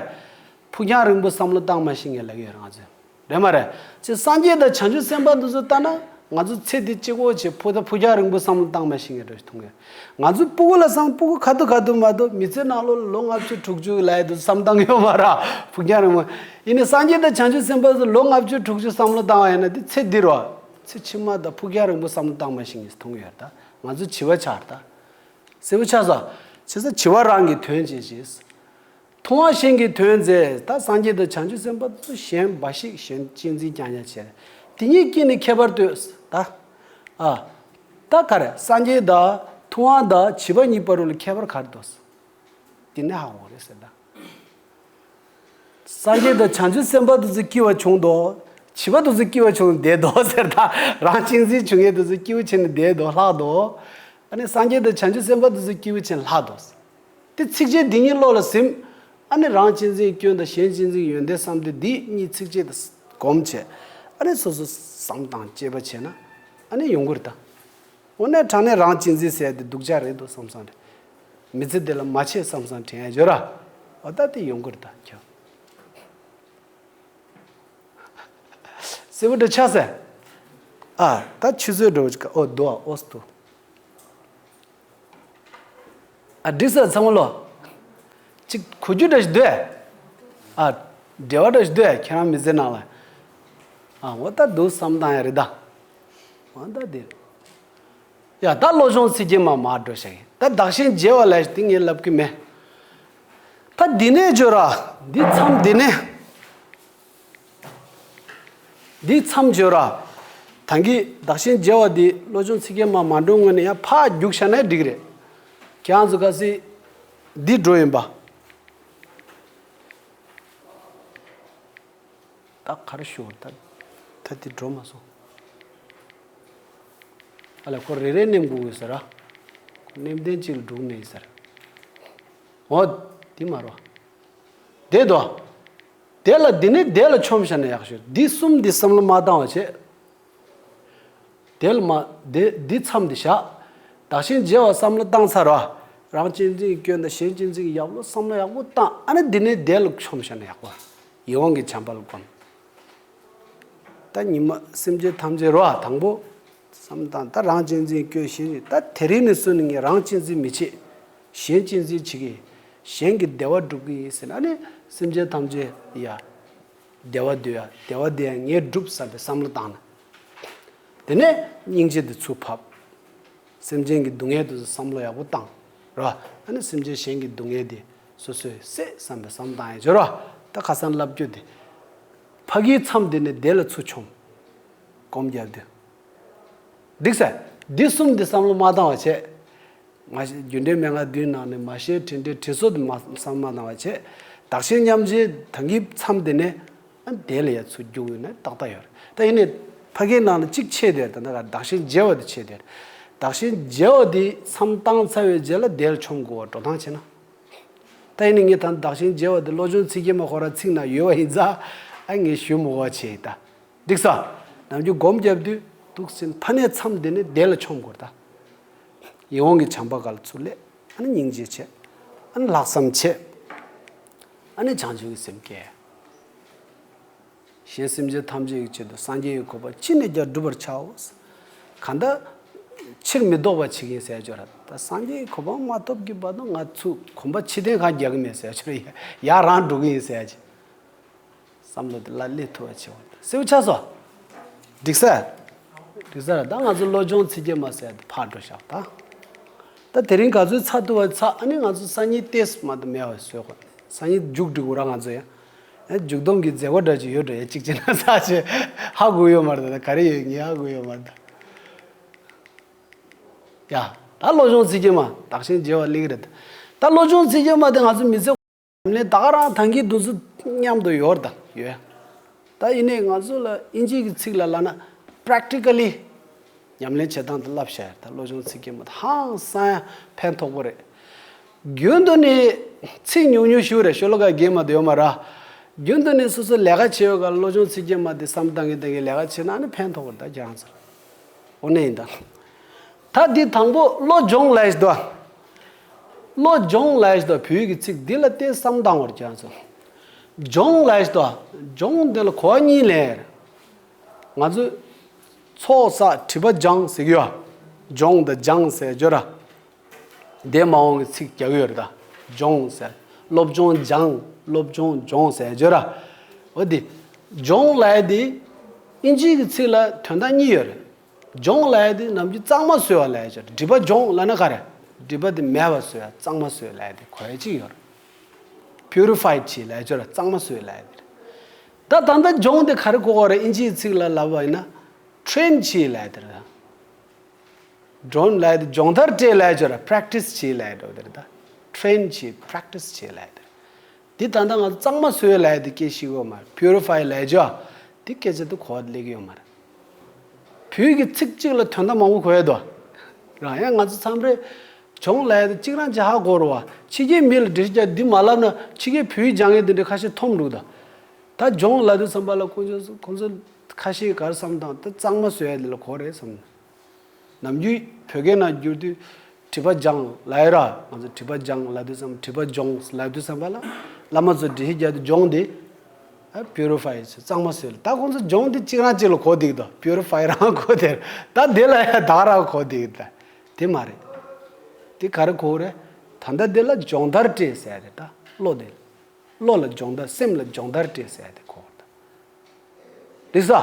ཕུགས་རྒྱང་རིང་པོ་བསམ་བློ་བཏང་མ་ཤེས་ངེས་ལབ་ཀྱི་ཡོད་ར་ང་ཚོས། རེད་མ་རེད། ཅེས་སངས་རྒྱས་དང་བྱང་ཆུབ་སེམས་དཔའ་འདི་ཚོ་ལྟ་ན་ང་ཚོ་ཚེ་འདི་གཅིག་པོ་བྱས་ཕུ་ད་ཕུགས་རྒྱང་རིང་པོ་བསམ་བློ་བཏང་མ་ཤེས་ངེས་འདྲ་ཞིག་མཐོང་གི། ང་ཚོ་སྤུ་གུ་ལ་བསམ་སྤུ་གུ་ཁ་ཐུག་ཁ་ཐུག་མ་གཏོགས་མི་ཚེ་ནང་ལོ་ལོ་ལྔ་བཅུ་དྲུག་ཅུ་ལབ་ཡས་འདུག་བསམ་བཏང་གི་ཡོད་མ་རེད། ཕུགས་རྒྱང་རིང་པོ། ཡིན་ནའི་སངས་རྒྱས་དང་བྱང་ཆུབ་སེམས་དཔའ་ཚོ་ལོ་ལྔ་བཅུ་དྲུག་ཅུ་བསམ་བློ་བཏང་བ་ཡིན་ན་འདི་ཚེ་འདི་རོ། ཚེ་ཕྱི་མ་དང་ཕུགས་རྒྱང་རིང་པོ་བསམ་བློ་བཏང་མ་ཤེས་ངེས་མཐོང་གི་ཡོད་རེད་ད། ང་ཚོ་བྱིས་པ་ཆགས་རེད་ད། གསལ་པོ་ཆགས་སོང་། བྱས་ཙང་བྱིས་པ་རང་གི་དོན་བྱེད་ཅེས། མཐོང་བ་གཞན་གྱི་དོན་མཛད། ད་སངས་རྒྱས་དང་བྱང་ཆུབ་སེམས་དཔའ་ཚོ་གཞན་འབའ་ཞིག་གཞན་གཅེས་འཛིན་རྐྱང་རྐྱང་བྱས། དེ་གཉིས་དཀྱིལ་ནས་ཁྱད་པར་ལྟོས། ད། ཨ། ད་ག་རེ་སངས་རྒྱས་དང་མཐོང་བ་དང་བྱིས་པ་གཉིས་བར་ལ་ཁྱད་པར་ག་རེ་འདུག་དེ་ནས་ཧ་གོ་རེད་ཟེར་ད། སངས་རྒྱས་དང་བྱང་ཆུབ་སེམས་དཔའ་དེ་ཚོ་སྐྱིད་པ་བྱུང་དོ། བྱིས་པ་དེ་ཚོ་སྐྱིད་པ་བྱུང་བསྡད་དོ་ཟེར་ད། རང་གཅེས་འཛིན་བྱུང་མཁན་དེ་ཚོ་སྐྱིད་པོ་བྱས་ནས་བསྡད་དོ་ལྷག་དོ། ཨ་ནི་སངས་རྒྱས་དང་བྱང་ཆུབ་སེམས་དཔའ་དེ་ཚོ་སྐྱིད་པོ་བྱས་ནས་ལྷག་དོ། དེ་ཚིགས་བཅད་འདི་གཉིས་བློ་ལ་ཟིན། ཨ་ནི་རང་གཅེས་འཛིན་གྱི་སྐྱོན་དང་གཞན་གཅེས་འཛིན་གྱི་ཡོན་ཏན་བསམ་སྟེ་འདི་གཉིས་ཚིགས་བཅད་དུ་སྒོམ་བྱས། ཨ་ནི་སོ་སོ་བསམ་སྟངས་དཔྱད་པ་བྱས་ན་ཨ་ནི་ཡོང་གི་རེད་ད། དངོས་གནས་དྲང་གནས་རང་གཅེས་འཛིན་ཟེར་ཡ་དེ་སྡུག་ཅག་རེད་འདུག་བསམ་བསམ་རེད། མི་ཚེ་འདི་ལ་མ་ཆེས་བསམ་བསམ་དྲན་ཡ་ཡོད་ར། འོ་ད་དེ་ཡོང་གི་རེད་ད་ཁྱོད། གསལ་པོ་འདྲ་ཆགས་སོང་། ཨ། ད་ཆུ་ཚོད་འགྲོ་ཅིག་ཨོ་དོ་ཨ་ཨོ་སི་དོ། ཨ་འགྲིག་སོང་ཚང་མ་ལོ། ཅིག་གོ་རྒྱུ་འདྲ་ཞིག་འདུག་ཨ། འབྲེལ་བ་འདྲ་ཞིག་འདུག་ཁྱེད་རང་མི་ཚེ་ནང་ལ། ཨ་འོ་ད་འདུག་བསམ་བཏང་ཡ་རེད་ད། འོ་ད་འདིར། ཡ་ད་བློ་སྦྱོང་ཚིག་བརྒྱད་མ་མར་འགྲོ་བྱ་གི་ད་བདག་གཞན་བརྗེ་བ་ལས་འདི་ངས་ལབ་གི་མེད། ད་འདི་ནས་བརྗོད་ར། འདི་མཚམས་འདི་ནས། འདི་མཚམས་སྦྱོར་ར། ད་གིན་བདག་གཞན་བརྗེ་བ་འདི་བློ་སྦྱོང་ཚིག་བརྒྱད་མ་མ་འགྲོ་སྔོན་ནས་ཡང་ཕར་རྒྱུགས་བཞག་ན་འགྲིག་རེད། ཁྱེད་རང་ཚོ་གལ་སྲིད་འདི་འགྲོ་ཡིན་པ། ད་ག་རེ་ཞུ་ད། ད་འདི་འགྲོ་མ་སོང་། ཨ་ལ་ཁོ་རེ་རེ་ནེམ་དགོས་དགོས་ཟེར་ར། ཁོ་ནེམ་ལྡན་གཅིག་ལ་འགྲོ་ནས་ཟེར། འོ། འདི་མ་རོ། དེ་དོ། དེ་ལ་འདི་ནི་དེ་ལ་ཆོམས་བྱས་ན་ཡག་ཤོས། འདི་གསུམ་འདི་བསམ་བློ་མ་བཏང་བ་བྱས། དེ་ལ་མ་དེ་འདི་མཚམས་འདི་བཞག་བདག་གཞན་བརྗེ་བ་བསམ་བློ་བཏང་ཚར་བ། རང་གཅེས་འཛིན་གྱི་སྐྱོན་དང་གཞན་གཅེས་འཛིན་གྱི་ཡག་བློ་བསམ་བློ་ཡག་པོ་བཏང་ཨ་ནི་འདི་ནི་དེ་ལ་ཆོམས་བྱས་ན་ཡག་པ། ཡིད་འོང་གི་བྱམས་པ་ལ་བསྒོམ། ད་ཉི་མ་སེམས་ཅན་ཐམས་ཅད་རོ་དང་པོ། བསམ་བཏང་ད་རང་གཅེས་འཛིན་སྐྱོན་གཞན་གཅེས་ད་དེ་རིང་ནས་བཟུང་ནས་ངས་རང་གཅེས་འཛིན་མི་བྱེད། གཞན་གཅེས་འཛིན་བྱེད་ཀྱི། གཞན་གྱི་བདེ་བ་སྒྲུབ་ཀྱི་ཡིན་ཟེར་ན་ནི་སེམས་ཅན་ཐམས་ཅད་ཡ། བདེ་བ་འདོད་ཡ་བདེ་བ་འདི་ཡང་ངས་སྒྲུབ་བསམ་པའི་བསམ་བློ་བཏང་ན། དེ་ནས་སྙིང་རྗེ་འདི་ཚུར་ཕབ། སེམས་ཅན་གྱི་སྡུག་བསྔལ་དུ་བསམ་བློ་ཡག་པོ་བཏང་། རོ། ཨ་ནི་སེམས་ཅན་གཞན་གྱི་སྡུག་བསྔལ་འདི་སོ་སོས་སེ་བསམ་པའི་བསམ་བཏང་ཡ་བྱོས་རོ། ད་ཁ་སང་ལབ་རྒྱུ་འདི། ཕ་གིའི་མཚམས་འདི་ནས་དེ་ལ་ཚུར་མཆོང་། སྒོམ་རྒྱབ་དུས། འགྲིག་ས། འདི་གསུམ་འདི་བསམ་བློ་མ་བཏང་བ་བྱས། ང་རྒྱུ་འབྲས་མན་ངག་བདུན་ནང་ནས་མ་ཤེས་དྲིན་དྲན་དྲིན་གཟོ་འདི་མ་བསམ་མ་བཏང་བ་བྱས། བདག་གཞན་མཉམ་བརྗེ་ད་གིན་མཚམས་འདི་ནས། ཨ་དེ་ལ་ཡ་ཚུར་རྒྱུག་ཡོད་ན་ཏག་ཏག་ཡོད་རེད། ད་ཡིན་ནའི་ཕ་གིའི་ནང་ལ་གཅིག་ཆད་དེ་ད་ནི་བདག་གཞན་བརྗེ་བ་དེ་ཆད་དེ། བདག་གཞན་བརྗེ་བ་དེ་མཚམས་བཏང་ཚར་བའི་རྗེས་ལ་དེ་ལ་མཆོང་དགོས་པ་འགྲོ་སྟངས་བྱས་ན། ད་ཡིན་ནའི་ངས་ད་བདག་གཞན་བརྗེ་བ་དེ་བློ་སྦྱོང་ཚིག་བརྒྱད་མ་ཁོ་རང་ཚིག་ན་ཡོད་པ་ཡིན་ཙང་ཨ་ངས་ཞུ་མི་དགོས་པ་བྱས་ཡིན་ད། འགྲིག་ས། ནམ་རྒྱུན་སྒོམ་རྒྱབ་དུས་འདུག་ཟིན་ཕ་ནས་མཚམས་དེ་ནས་དེ་ལ་མཆོང་དགོས་ད། ཡིད་འོང་གི་བྱམས་པ་ག་ལ་ཚུར་སླེབས། ཨ་ནི་སྙིང་རྗེ་བྱས། ཨ་ནི་ལྷག་བསམ་བྱས། ཨ་ནི་བྱང་ཆུབ་ཀྱི་སེམས་སྐྱེ། གཞན་སེམས་ཅན་ཐམས་ཅད་ཀྱི་ཆེད་དུ་སངས་རྒྱས་ཀྱི་གོ་འཕང་ཅི་ནས་ཀྱང་འགྲུབ་པར་བྱའོ། གང་ལྟར། ཕྱིར་མི་ལྡོག་པ་བྱེད་ཀྱིན་ཟེར་ཡ་ཅོ་ར་ད་སངས་རྒྱས་ཀྱི་གོ་འཕང་མ་ཐོབ་ཀྱི་བར་དུ་ང་ཚོ་གོམ་པ་ཕྱི་ཐེངས་གང་རྒྱག་གི་མེད་ཟེར་ཡ་ཅོ་ར་ཡ་ཡ་རང་འགྲོ་གི་ཡིན་ཟེར་ཡ་ཅི། བསམ་བློ་དེ་ལ་སླེབས་ཐུབ་པ་བྱེད་འོང་། སེའུ་ཆགས་སོ། འགྲིག་ས། འགྲིག་ས་ར་ད་ང་ཚོ་བློ་སྦྱོང་ཚིག་བརྒྱད་མ་ཟེར་ཡ་དེ་ཕར་འགྲོ་བཞག་ད། ད་དེ་རིང་ག་ཚོད་ཚར་ཐུབ་པ་ཚར་ཨ་ནི་ང་ཚོ་སང་ཉིན་ཏེས་མ་གཏོགས་མེད་པ་བཟོས་གོ། སང་ཉིན་མཇུག་སྒྲིལ་དགོས་ར་ང་ཚོ་ཡ། ཡ་མཇུག་སྡོམ་གྱི་མཛད་སྒོ་འདྲ་ཅིག་ཡོད་འགྲོ་ཡ་གཅིག་བྱས་ན་ཚར་ཆེ། ཧ་གོ་ཡོད་མ་རེད་ད་ག་རེ་ཡོད་ངས་ཧ་གོ་ཡོད་མ་རེད་ད། ཡ། ད་བློ་སྦྱོང་ཚིག་བརྒྱད་མ་བདག་གཞན་བརྗེ་བ་སླེབས་ཀྱི་རེད། ད་བློ་སྦྱོང་ཚིག་བརྒྱད་མ་དེ་ང་ཚོ་མི་ཚེ་ཉམས་ལེན་ད་ག་རང་ཐང་གི་དུས་ཚོད་མཉམ་དུ་ཡོད་རེད་ད་ཡོད། ད་ཡིན་ནའི་ང་ཚོ་ལ་ཨིན་ཇི་གི་ཚིག་ལ་ལབ་ན་practically ཉམས་ལེན་བྱེད་སྟངས་དེ་བསླབ་བྱ་ཡོད་ད་བློ་སྦྱོང་ཚིག་བརྒྱད་མ་དེ་ཧང་སང་ཡ་ཕན་ཐོགས་པོ་རེད། རྒྱུན་དུ་ནི་ཚིག་ཉུང་ཉུང་ཞུ་རེད་ཤོ་ལོ་ཀ་བརྒྱད་མ་དེ་ཡོད་མ་ར། རྒྱུན་དུ་ནི་སོ་སོ་ལས་ཀ་བྱེད་ཡོད་ག་བློ་སྦྱོང་ཚིག་བརྒྱད་མ་དེ་བསམ་བཏང་གི་བཏང་གི་ལས་ཀ་བྱེད་ན་ནི་ཕན་ཐོགས་པོ་རེད་ད་ཁྱེད་རང་ཚོ་ལ། འོ་ན་ཡིན་ད། ད་འདི་དང་པོ་བློ་སྦྱོང་ལབ་ཡས་དོ། བློ་སྦྱོང་ལབ་ཡས་དོ་བོད་ཀྱི་ཚིག་འདི་ལ་བལྟས་བསམ་བཏང་བར་ཀྱང་ཚོ། སྦྱོང་ལབ་ཡས་དོ། སྦྱོང་འདི་ལ་གོ་བ་གཉིས་ལེན། ང་ཚོས་ཚོགས་བསགས་སྒྲིབ་པ་སྦྱང་ཟེར་གྱི་ཡོད། སྦྱོང་དང་སྦྱང་ཟེར་བརྗོད་ར། འདས་མ་འོངས་ཀྱི་ཚིག་རྒྱག་གི་ཡོད་རེད་ད། སྦྱོང་ཟེར། སློབ་སྦྱོང་སྦྱང་། སློབ་སྦྱོང་སྦྱོང་ཟེར་བརྗོད་ར། འོ་དེ། སྦྱོང་ལབ་ཡས་དེ། ཨིན་ཇིའི་གི་ཚིག་ལ་དོན་དག་གཉིས་ཡོད་རེད། སྦྱོང་ལབ་ཡས་དེ་ནམ་རྒྱུན་གཙང་མ་བཟོས་པ་ལབ་ཡས་ཅིག་ཡོད་རེད། སྒྲིབ་པ་སྦྱོང་ལབ་ན་ག་རེ། སྒྲིབ་པ་དེ་མེད་པ་བཟོས་ཡ་གཙང་མ་བཟོས་ལབ་ཡས་དེ་གོ་ཡ་གཅིག་ཡོད་རེད། པིའུ་རི་ཕའི་བྱས་ལབ་ཡས་ཅིག་ཡོད་རེད་གཙང་མ་བཟོས་ལབ་ཡས་དེ་རེད། ད་ད་ལྟ་སྦྱོང་དེ་ག་རེ་གོ་གོ་རེད་ཨིན་ཇིའི་ཚིག་ལ་ལབ་པ་ཡིན་ན། ཊེན་བྱས་ལབ་ཡས་དེ་རེད། སྦྱོང་ལབ་ཡས་དེ་སྦྱོང་བརྡར་སྤྲད་ལབ་ཡས་ཅིག་ཡོད་རེད་པེ་རེག་ཊི་སི་བྱས་ལབ་ཡས་དེ་རེད་ད། ཊེན་བྱས་པེ་རེག་ཊི་སི་བྱས་ལབ་ཡས་དེ་རེད། འདི་ད་ལྟ་ང་ཚོ་གཙང་མ་བཟོས་ལབ་ཡ་དེ་སྐད་ཤེས་གོ་མ་རེད། པིའུ་རི་ཕའི་ལབ་ཡ་ཅོ། དེ་སྐད་ཆ་དེ་གོ་བ་སླེབས་ཀྱི་ཡོད་མ་རེད། བོད་ཀྱི་ཚིག་གཅིག་ལ་དོན་དག་མང་པོ་གོ་ཡ་དོ། རང་ཡང་ང་ཚོ་མཚམས་རེ། སྦྱོང་ལབ་ཡ་དེ་གཅིག་རང་ཅིག་ཧ་གོ་རུ་བ། ཕྱི་རྒྱལ་མི་ལ་འགྲེལ་བཤད་རྒྱག་འདི་མ་ལབ་ན་ཕྱི་རྒྱལ་བོད་ཡིག་སྦྱང་མཁན་དེ་འདྲ་ཁ་ཤས་མཐོང་མི་འདུག་ད། ད་སྦྱོང་ལབ་དུས་ཙམ་པ་ལ་ཁོང་ཚོ་ཁོང་ཚོ་ཁ་ཤས་ག་རེ་བསམ་དང་ད་གཙང་མ་བཟོ་ཡ་དེ་ལ་གོ་རེད་བསམ། ནམ་རྒྱུན་བོད་སྐད་ནང་བསྒྱུར་དུས་སྒྲིབ་པ་སྦྱང་ལབ་ཡོད་ར། ང་ཚོ་སྒྲིབ་པ་སྦྱང་ལབ་དུས་ཙམ་སྒྲིབ་པ་སྦྱོང་ལབ་དུས་ཙམ་པ་ལ་བླ་མ་ཚོ་འགྲེལ་བཤད་རྒྱག་དུས་སྦྱོང་དེ་ཨ་པིའུ་རི་ཕའི་བྱས་གཙང་མ་བཟོས་ལ་ད་ཁོང་ཚོ་སྦྱོང་དེ་གཅིག་རང་གཅིག་ལ་གོ་བསྡད་ཀྱི་འདུག་པིའུ་རི་ཕའི་རང་གོ་བསྡད་ད་དེ་ལ་ཡ་ད་རང་གོ་བསྡད་ཀྱི་འདུག་དེ་མ་རེད། དེ་ག་རེ་གོ་རེད། ད་ལྟ་དེ་ལ་སྦྱོང་བརྡར་སྤྲད་ཟེར་རེད་ད་བློ་དེ། བློ་ལ་སྦྱོང་བརྡར་སེམས་ལ་སྦྱོང་བརྡར་སྤྲད་ཟེར་དེ་གོ་རེད། རེད་ས།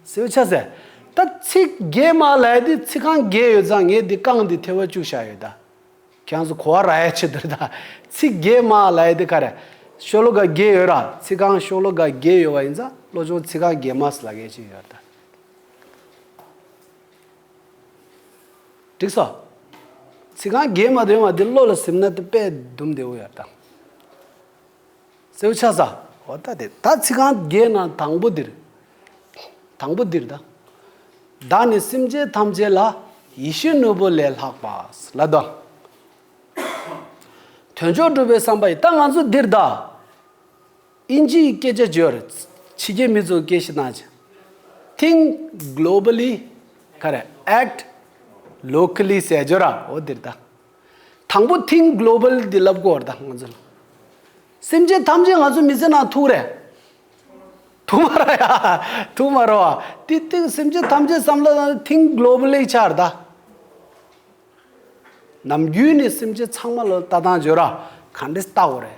སེའུ་ཆ་ཟེར། ད་ཚིག་བརྒྱད་མ་ལབ་ཡ་དེ་ཚིག་རྐང་བརྒྱད་ཡོད་ཙང་ངས་འདི་རྐང་འདི་ཐེ་བ་བཅུག་བཞག་ཡོད་ད། ཁྱེད་རང་ཚོ་གོ་བ་རག་ཡ་ཆེད་དུ་རེད་ད། ཚིག་བརྒྱད་མ་ལབ་ཡ་དེ་ག་རེ། ཤོ་ལོ་ཀ་བརྒྱད་ཡོད་ར། ཚིག་རྐང་ཤོ་ལོ་ཀ་བརྒྱད་ཡོད་པ་ཡིན་ཙང་སློབ་སྦྱོང་ཚིག་རྐང་བརྒྱད་མ་ཟེར་ལབ་མཁན་ཅིག་ཡོད་ར་ད། འགྲིག་སོང་། ཚིག་རྐང་བརྒྱད་མ་དེ་ཡོད་མ་དེ་བློ་ལ་ཟིན་ན་དེ་དཔེ་སྡུག་བསྔལ་ཡོད་ར་ད། གསལ་པོ་ཆགས་སོང་། འོ་ད་དེ་ད་ཚིག་རྐང་བརྒྱད་ནང་དང་པོ་འདིར། དང་པོ་འདིར་ད། བདག་ནི་སེམས་ཅན་ཐམས་ཅད་ལ། ཡིད་བཞིན་ནོར་བུ་ལས་ལྷག་པ་ལ་དང་། དོན་མཆོག་སྒྲུབ་པའི་བསམ་པ་ཡིས། ད་ང་ཚོ་འདིར་ད། ཨིན་ཇིའི་སྐད་ཆ་བརྗོད་རེད། ཕྱི་རྒྱལ་མི་ཚོ་སྐད་ཤེས་ན་ཅི། Think globally། ག་རེ། Act locally་ཟེར་བརྗོད་ར། འོ་འདིར་ད། དང་པོ་think globally་འདི་ལབ་དགོས་རེད་ད་ང་ཚོ་ལ། སེམས་ཅན་ཐམས་ཅད་ང་ཚོ་མི་ཚེ་ནང་ཐུག་རེད། ཐུག་མ་རེད་ཡ། ཐུག་མ་རེད་བ། དེ་དེ་སེམས་ཅན་ཐམས་ཅད་བསམ་བློ་བཏང་ན་think globally་ཆགས་རེད་ད། ནམ་རྒྱུན་ནས་སེམས་ཅན་ཚང་མ་ལ་ལྟ་སྟངས་བརྗོད་ར། ག་འདྲས་ལྟ་དགོས་རེད།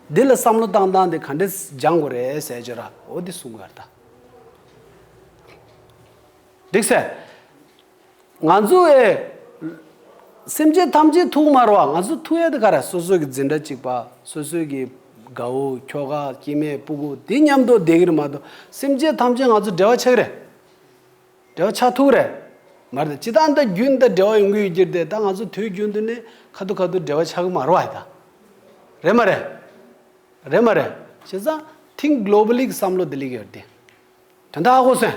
འདི་ལ་བསམ་བློ་བཏང་སྟངས་དེ་ག་འདྲས་སྦྱང་དགོས་རེད་ཟེར་བརྗོད་ར། འོ་འདི་གསུང་དགོས་རེད་ད། འགྲིག་སེ། ང་ཚོ་ཨེ། སེམས་ཅན་ཐམས་ཅད་ཐུག་མ་རེད་བ། ང་ཚོ་ཐུག་ཡ་དེ་ག་རེ། སོ་སོ་གི་འཛིན་གྲྭ་གཅིག་པ། སོ་སོ་གི་དགའ་བོ་ཁྱོ་ག་སྐྱེ་དམན་སྤུ་གུ་དེ་མཉམ་དུ་བསྡད་ཀྱི་རེད་མ་གཏོགས་སེམས་ཅན་ཐམས་ཅད་ང་ཚོ་འབྲེལ་བ་ཆགས་ཀྱི་རེད། འབྲེལ་བ་ཆགས་ཐུབ་ཀྱི་རེད། མ་རེད་ད། སྤྱིར་བཏང་ད་རྒྱུན་ད་འབྲེལ་བ་ཡོང་གི་ཡོད་ཀྱི་རེད་དེ། ད་ང་ཚོ་དུས་རྒྱུན་དུ་ནས་ཁ་ཐུག་ཁ་ཐུག་འབྲེལ་བ་ཆགས་ཀྱི་མ་རེད་བ་ད། རེད་མ་རེད། རེད་མ་རེད། བྱས་ཙང་think globally་གི་བསམ་བློ་དེ་སླེབས་ཀྱི་ཡོད་རེད་དེ། དོན་དག་ཧ་གོ་སོང་།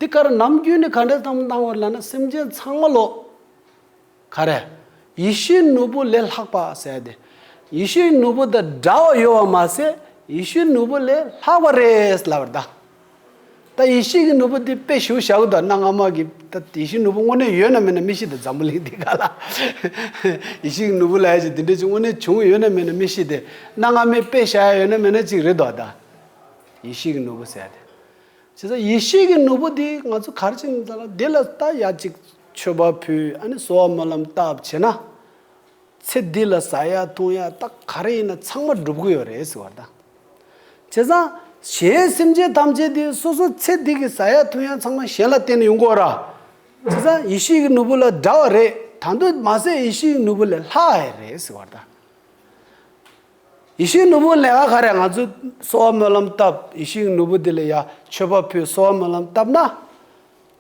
འདི་ག་རེ་ནམ་རྒྱུན་ནས་ག་འདྲ་བསམ་བློ་བཏང་བ་ལབ་ན་སེམས་ཅན་ཚང་མ་ལོ། ག་རེ། ཡིད་བཞིན་ནོར་བུ་ལས་ལྷག་པ་ཟེར་ཏེ། ཡིད་བཞིན་ནོར་བུ་དང་འདྲ་བ་ཡོད་པ་མ་ཟད་ཡིད་བཞིན་ནོར་བུ་ལས་ལྷག་པ་རེད་ལབ་པ་རེད་ད། ད་ཡིད་བཞིན་གྱི་ནོར་བུ་འདི་དཔེ་ཞེ་པོ་བཞག་གི་འདུག་གནའ་སྔ་མ་གི། ད་ཡིད་བཞིན་ནོར་བུ་དངོས་གནས་ཡོད་ན་མེད་ན་མི་ཤེས་ཏེ། འཛམ་བུ་གླིང་འདི་ག་ལ། ཡིད་བཞིན་གྱི་ནོར་བུ་ལབ་ཡ་ཅིག་འདི་འདྲ་ཅིག་དངོས་གནས་བྱུང་ཡོད་ན་མེད་ན་མི་ཤེས་ཏེ། གནའ་སྔ་མོའི་དཔེ་བཞག་ཡ་ཡོད་ན་མེད་ན་ཅིག་རེད་འདུག་ད། ཡིད་བཞིན་གྱི་ནོར་བུ་ཟེར་ཏེ། བྱས་ཙང་ཡིད་བཞིན་གྱི་ནོར་བུ་འདི་ང་ཚོ་ག་རེ་བྱས་ནས་ད་ལ་འདི་ལ་ད་ཡ་གཅིག་མཆོད་པ་ཕུལ། ཨ་ནི་གསོལ་བ་སྨོན་ལམ་བཏབ་བྱས་ན། ཚེ་འདི་ལ་ཟ་ཡ་འཐུང་ཡ་ད་ག་རེ་ཡིན་ན་ཚང་མ་འགྲུབ་ཀྱི་ཡོད་རེད་ཟེར་བ་ད། བྱས་ཙང་གཞན་སེམས་ཅན་ཐམས་ཅད་འདི་སོ་སོ་ཚེ་འདི་གི་ཟ་ཡ་འཐུང་ཡ་ཚང་མ་གཞན་ལ་བརྟེན་ནས་ཡོང་གི་ཡོད་ར། བྱས་ཙང་ཡིད་བཞིན་གྱི་ནོར་བུ་ལ་འདྲ་བ་རེད། ད་དུང་མ་ཟད་ཡིད་བཞིན་གྱི་ནོར་བུ་ལས་ལྷག་ཡ་རེད་ཟེར་བ་ད། ཡིད་བཞིན་ནོར་བུ་ལས་ཨ་ག་རེ། ང་ཚོ་གསོལ་བ་སྨོན་ལམ་བཏབ། ཡིད་བཞིན་ནོར་བུ་འདི་ལ་ཡ་མཆོད་པ་ཕུལ། གསོལ་བ་སྨོན་ལམ་བཏབ་ན།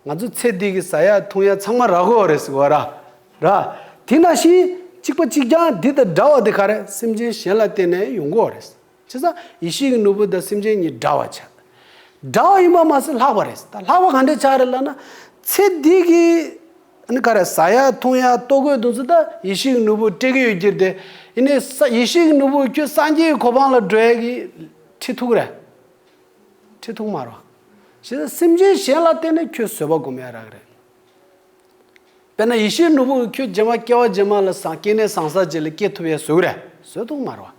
ང་ཚོ་ཚེ་འདི་གི་ཟ་ཡ་འཐུང་ཡ་ཚང་མ་རག་གི་ཡོད་རེད་ཟེར་བ་ར། ར། དེ་ནང་བཞིན་གཅིག་པ་གཅིག་རྐྱང་འདི་དང་འདྲ་བ་དེ་ག་རེ། སེམས་ཅན་གཞན་ལ་བརྟེན་ནས་ཡོང་གི་ཡོད་རེད། བྱས་ཙང་ཡིད་བཞིན་གྱི་ནོར་བུ་དང་སེམས་ཅན་གཉིས་འདྲ་བ་བྱས། འདྲ་བ་ཡིན་པ་མ་ཟད་ལྷག་པ་རེད། ད་ལྷག་པ་ག་འདྲ་ཆགས་རེད་ལབ་ན། ཚེ་འདི་གི་ཨ་ནི་ག་རེ། ཟ་ཡ་འཐུང་ཡ་ལྟོ་གོས་དེ་ཚོ་ད་ཡིད་བཞིན་གྱི་ནོར་བུ་སྤྲད་ཀྱི་ཡོད་ཀྱི་རེད་དེ། ཡིན་ནའི་ས་ཡིད་བཞིན་གྱི་ནོར་བུ་ཁྱོད་སངས་རྒྱས་ཀྱི་གོ་འཕང་ལ་འགྲོ་ཡ་གི་ཁྲིད་ཐུབ་རེད། ཁྲིད་ཐུབ་མ་རེད། བྱས་ཙང་སེམས་ཅན་གཞན་ལ་བརྟེན་ནས་ཁྱོད་བཟོད་པ་སྒོམ་ཡ་རག་གི་རེད། དཔེར་ན་ཡིད་བཞིན་ནོར་བུ་ཁྱོད་རྗེས་མ་སྐྱེ་བ་རྗེས་མ་ལ་བཟང་སྐྱེ་གནས་བཟང་ས་ཅིག་ལ་སྐྱེ་ཐུབ་ཡ་བཟོ་གི་རེད། བཟོ་ཐུབ་མ་རེད་བ།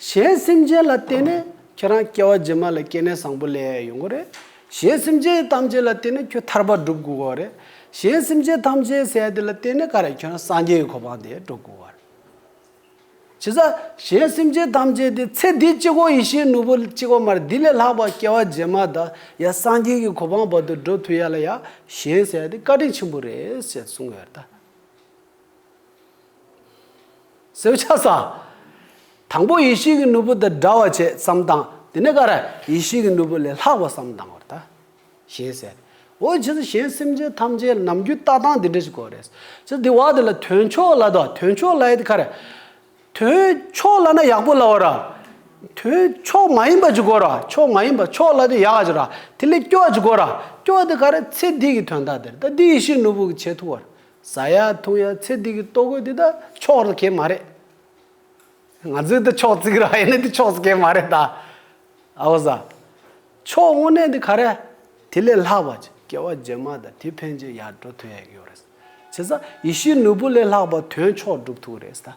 གཞན་སེམས་ཅན་ལ་བརྟེན་ནས་ཁྱེད་རང་སྐྱེ་བ་རྗེས་མ་ལ་སྐྱེ་གནས་བཟང་པོ་སླེབས་ཡ་ཡོང་གི་རེད། གཞན་སེམས་ཅན་ཐམས་ཅད་ལ་བརྟེན་ནས་ཁྱོད་ཐར་པ་སྒྲུབ་དགོས་ཀྱི་རེད། གཞན་སེམས་ཅན་ཐམས་ཅད་ཟེར་ཡ་དེ་ལ་བརྟེན་ནས་ག་རེ། ཁྱོད་རང་སངས་རྒྱས་ཀྱི་གོ་འཕང་དེ་སྒྲུབ་དགོས་ཀྱི་རེད། བྱས་ཙང་གཞན་སེམས་ཅན་ཐམས་ཅད་དེ་ཚེ་འདི་གཅིག་པོ་ཡིད་བཞིན་ནོར་བུ་གཅིག་པོ་མ་རེད། འདི་ལས་ལྷག་པ་སྐྱེ་བ་རྗེས་མ་དང་ཡ་སངས་རྒྱས་ཀྱི་གོ་འཕང་བར་དུ་འགྲོ་ཐུབ་ཡ་ལ་ཡ་གཞན་ཟེར་ཡ་དེ་བཀའ་དྲིན་ཆེན་པོ་རེད་ཟེར་གསུང་གི་ཡོད་རེད་ད། གསལ་པོ་ཆགས་སོང་། དང་པོ་ཡིད་བཞིན་གྱི་ནོར་བུ་དང་འདྲ་བ་བྱས་བསམ་བཏང་། དེ་ནས་ག་རེ། ཡིད་བཞིན་གྱི་ནོར་བུ་ལས་ལྷག་པ་བསམ་བཏང་བར་ད། གཞན་ཟེར། འོ་བྱས་ཙང་གཞན་སེམས་ཅན་ཐམས་ཅད་ནམ་རྒྱུན་ལྟ་སྟངས་འདི་འདྲ་ཞིག་དགོས་རེད། ཅི་འདི་བ་དེ་ལ་དོན་མཆོག་ལབ་དོ། དོན་མཆོག་ལབ་ཡ་དེ་ག་རེ། དོན་མཆོག་ལབ་ན་ཡག་པོ་ལབ་པ་ར། དོན་མཆོག་མ་ཡིན་པ་ཅིག་དགོས་ར། མཆོག་མ་ཡིན་པ། མཆོག་ལབ་དེ་ཡག་ག་ཅིག་ར། དེ་ལས་སྐྱོ་བ་ཅིག་དགོས་ར། སྐྱོ་བ་དེ་ག་རེ། ཚེ་འདི་གི་དོན་དག་དེ་རེད། ད་འདི་ཡིད་བཞིན་ནོར་བུ་གིས་བྱེད་ཐུབ་པ་རེད། ཟ་ཡ་འཐུང་ཡ་ཚེ་འདི་གི་ལྟོ་གོས་འདི་ད་མཆོག་ར་གང་ཡང་མ་རེད། ང་ཚོས་ད་མཆོག་བརྩི་གི་ར། ཡིན་ནའི་འདི་མཆོག་ཟེར་མཁན་མ་རེད་ད། ཨ་བ་ཟ། མཆོག་དངོས་གནས་འདི་ག་རེ། དེ་ལས་ལྷག་པ་ཅིག་སྐྱེ་བ་རྗེས་མ་དང་དེ་ཕན་ཆད་ཡར་འགྲོ་ཐུབ་ཡ་ཡོད་རེད། བྱས་ཙང་ཡིད་བཞིན་ནོར་བུ་ལས་ལྷག་པ་དོན་མཆོག་སྒྲུབ་ཐུབ་ཀྱི་རེད་ད།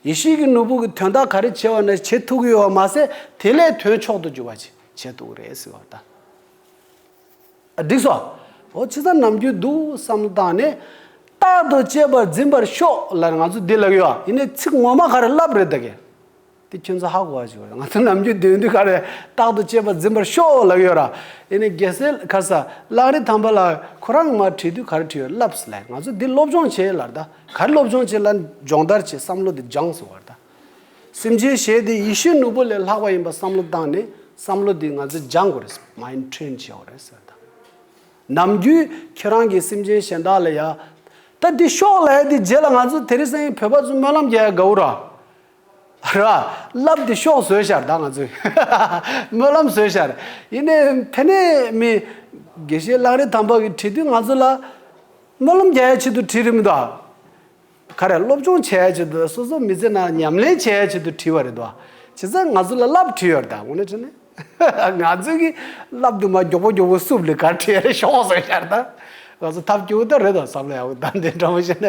ཡིད་བཞིན་གྱི་ནོར་བུ་གི་དོན་དག་ག་རེ་བྱས་པ་ན་བྱེད་ཐུབ་ཀྱི་ཡོད་པ་མ་ཟད་དེ་ལས་དོན་མཆོག་ཏུ་གྱུར་པ་ཅིག་བྱེད་ཐུབ་ཀྱི་རེད་ཟེར་བ་ད། ཨ་འགྲིག་སོང་། འོ་བྱས་ཙང་ནམ་རྒྱུན་འདུག་བསམ་བློ་བཏང་ནས། རྟག་ཏུ་གཅེས་པར་འཛིན་པར་ཤོག་ལབ་ང་ཚོ་འདི་ལབ་ཡོད། ཡིན་ནའི་ཚིག་ངོ་མ་ག་རེ་ལབ་རེད་ད་གས། དེ་ཁྱོད་ཚོ་ཧ་གོ་བ་ཞིག་རེད། ང་ཚོ་ནམ་རྒྱུན་འདོན་དུས་ག་རེ། རྟག་ཏུ་གཅེས་པར་འཛིན་པར་ཤོག་ལབ་ཡོད་ར། ཡིན་ནའི་རྒྱལ་སྲས་ཁ་ས་གླང་རི་ཐང་པ་ལགས་ཁོ་རང་མར་བྲིས་དུས་ག་རེ་བྲིས་ཡོད་ལབ་སི་ལབ། ང་ཚོ་འདི་སློབ་སྦྱོང་བྱེད་ལབ་ད། ག་རེ་སློབ་སྦྱོང་བྱེད་ལབ། སྦྱོང་བརྡར་བྱེད། བསམ་བློ་དེ་སྦྱངས་ཟེར་བ་རེད་ད། སེམས་ཅན་གཞན་དེ་ཡིད་བཞིན་ནོར་བུ་ལས་ལྷག་པ་ཡིན་པ་བསམ་བློ་བཏང་ནས་བསམ་བློ་དེ་ང་ཚོས་སྦྱང་དགོས་རེད། མའིན་ཌི་ཊི་རེན་བྱེད་དགོས་རེད་ཟེར་ད། ནམ་རྒྱུན་ཁྱེད་རང་གིས་སེམས་ཅན་གཞན་དག་ལ་ཡ། ད་འདི་ཤོག་ལབ་ཡ་དེ་རྗེས་ལ་ང་ཚོ་དེ་རིང་སང་ཉིན་བོད་པ་ཚོ་སྨོན་ལམ་རྒྱག་ཡ་དགའ་བོ་ར། ར། ལབ་དེ་ཤོག་བཟོས་ཤར་ད་ང་ཚོས། སྨོན་ལམ་བཟོས་ཤར། ཡིན་ནའི་ཕ་ནས་མི། དགེ་བཤེས་གླང་རི་དམ་པ་གིས་བྲིས་དུས་ང་ཚོ་ལ། སྨོན་ལམ་རྒྱག་ཡ་ཆེད་དུ་བྲིས་རེད་མི་འདུག་ག་རེ་སློབ་སྦྱོང་བྱེད་ཡ་ཆེད་དུ་སོ་སོ་མི་ཚེ་ནང་ཉམས་ལེན་བྱེད་ཡ་ཆེད་དུ་བྲིས་པ་རེད་དོ། བྱས་ཙང་ང་ཚོ་ལ་ལབ་བྲིས་ཡོད་རེད་ད་དངོས་གནས་དྲང་གནས། ང་ཚོ་གིས་ལབ་དུ་མ་མགྱོགས་པོ་མགྱོགས་པོ་སུབ་ལེ་གར་བྲིས་རེད་ཤོག་ཟེར་ཤར་ད། ང་ཚོ་ཐབས་སྐྱོ་བོ་ད་རེད་དོ་བསམ་བློ་ཡག་པོ་ད་འདི་འདྲ་བོ་བྱས་ནས།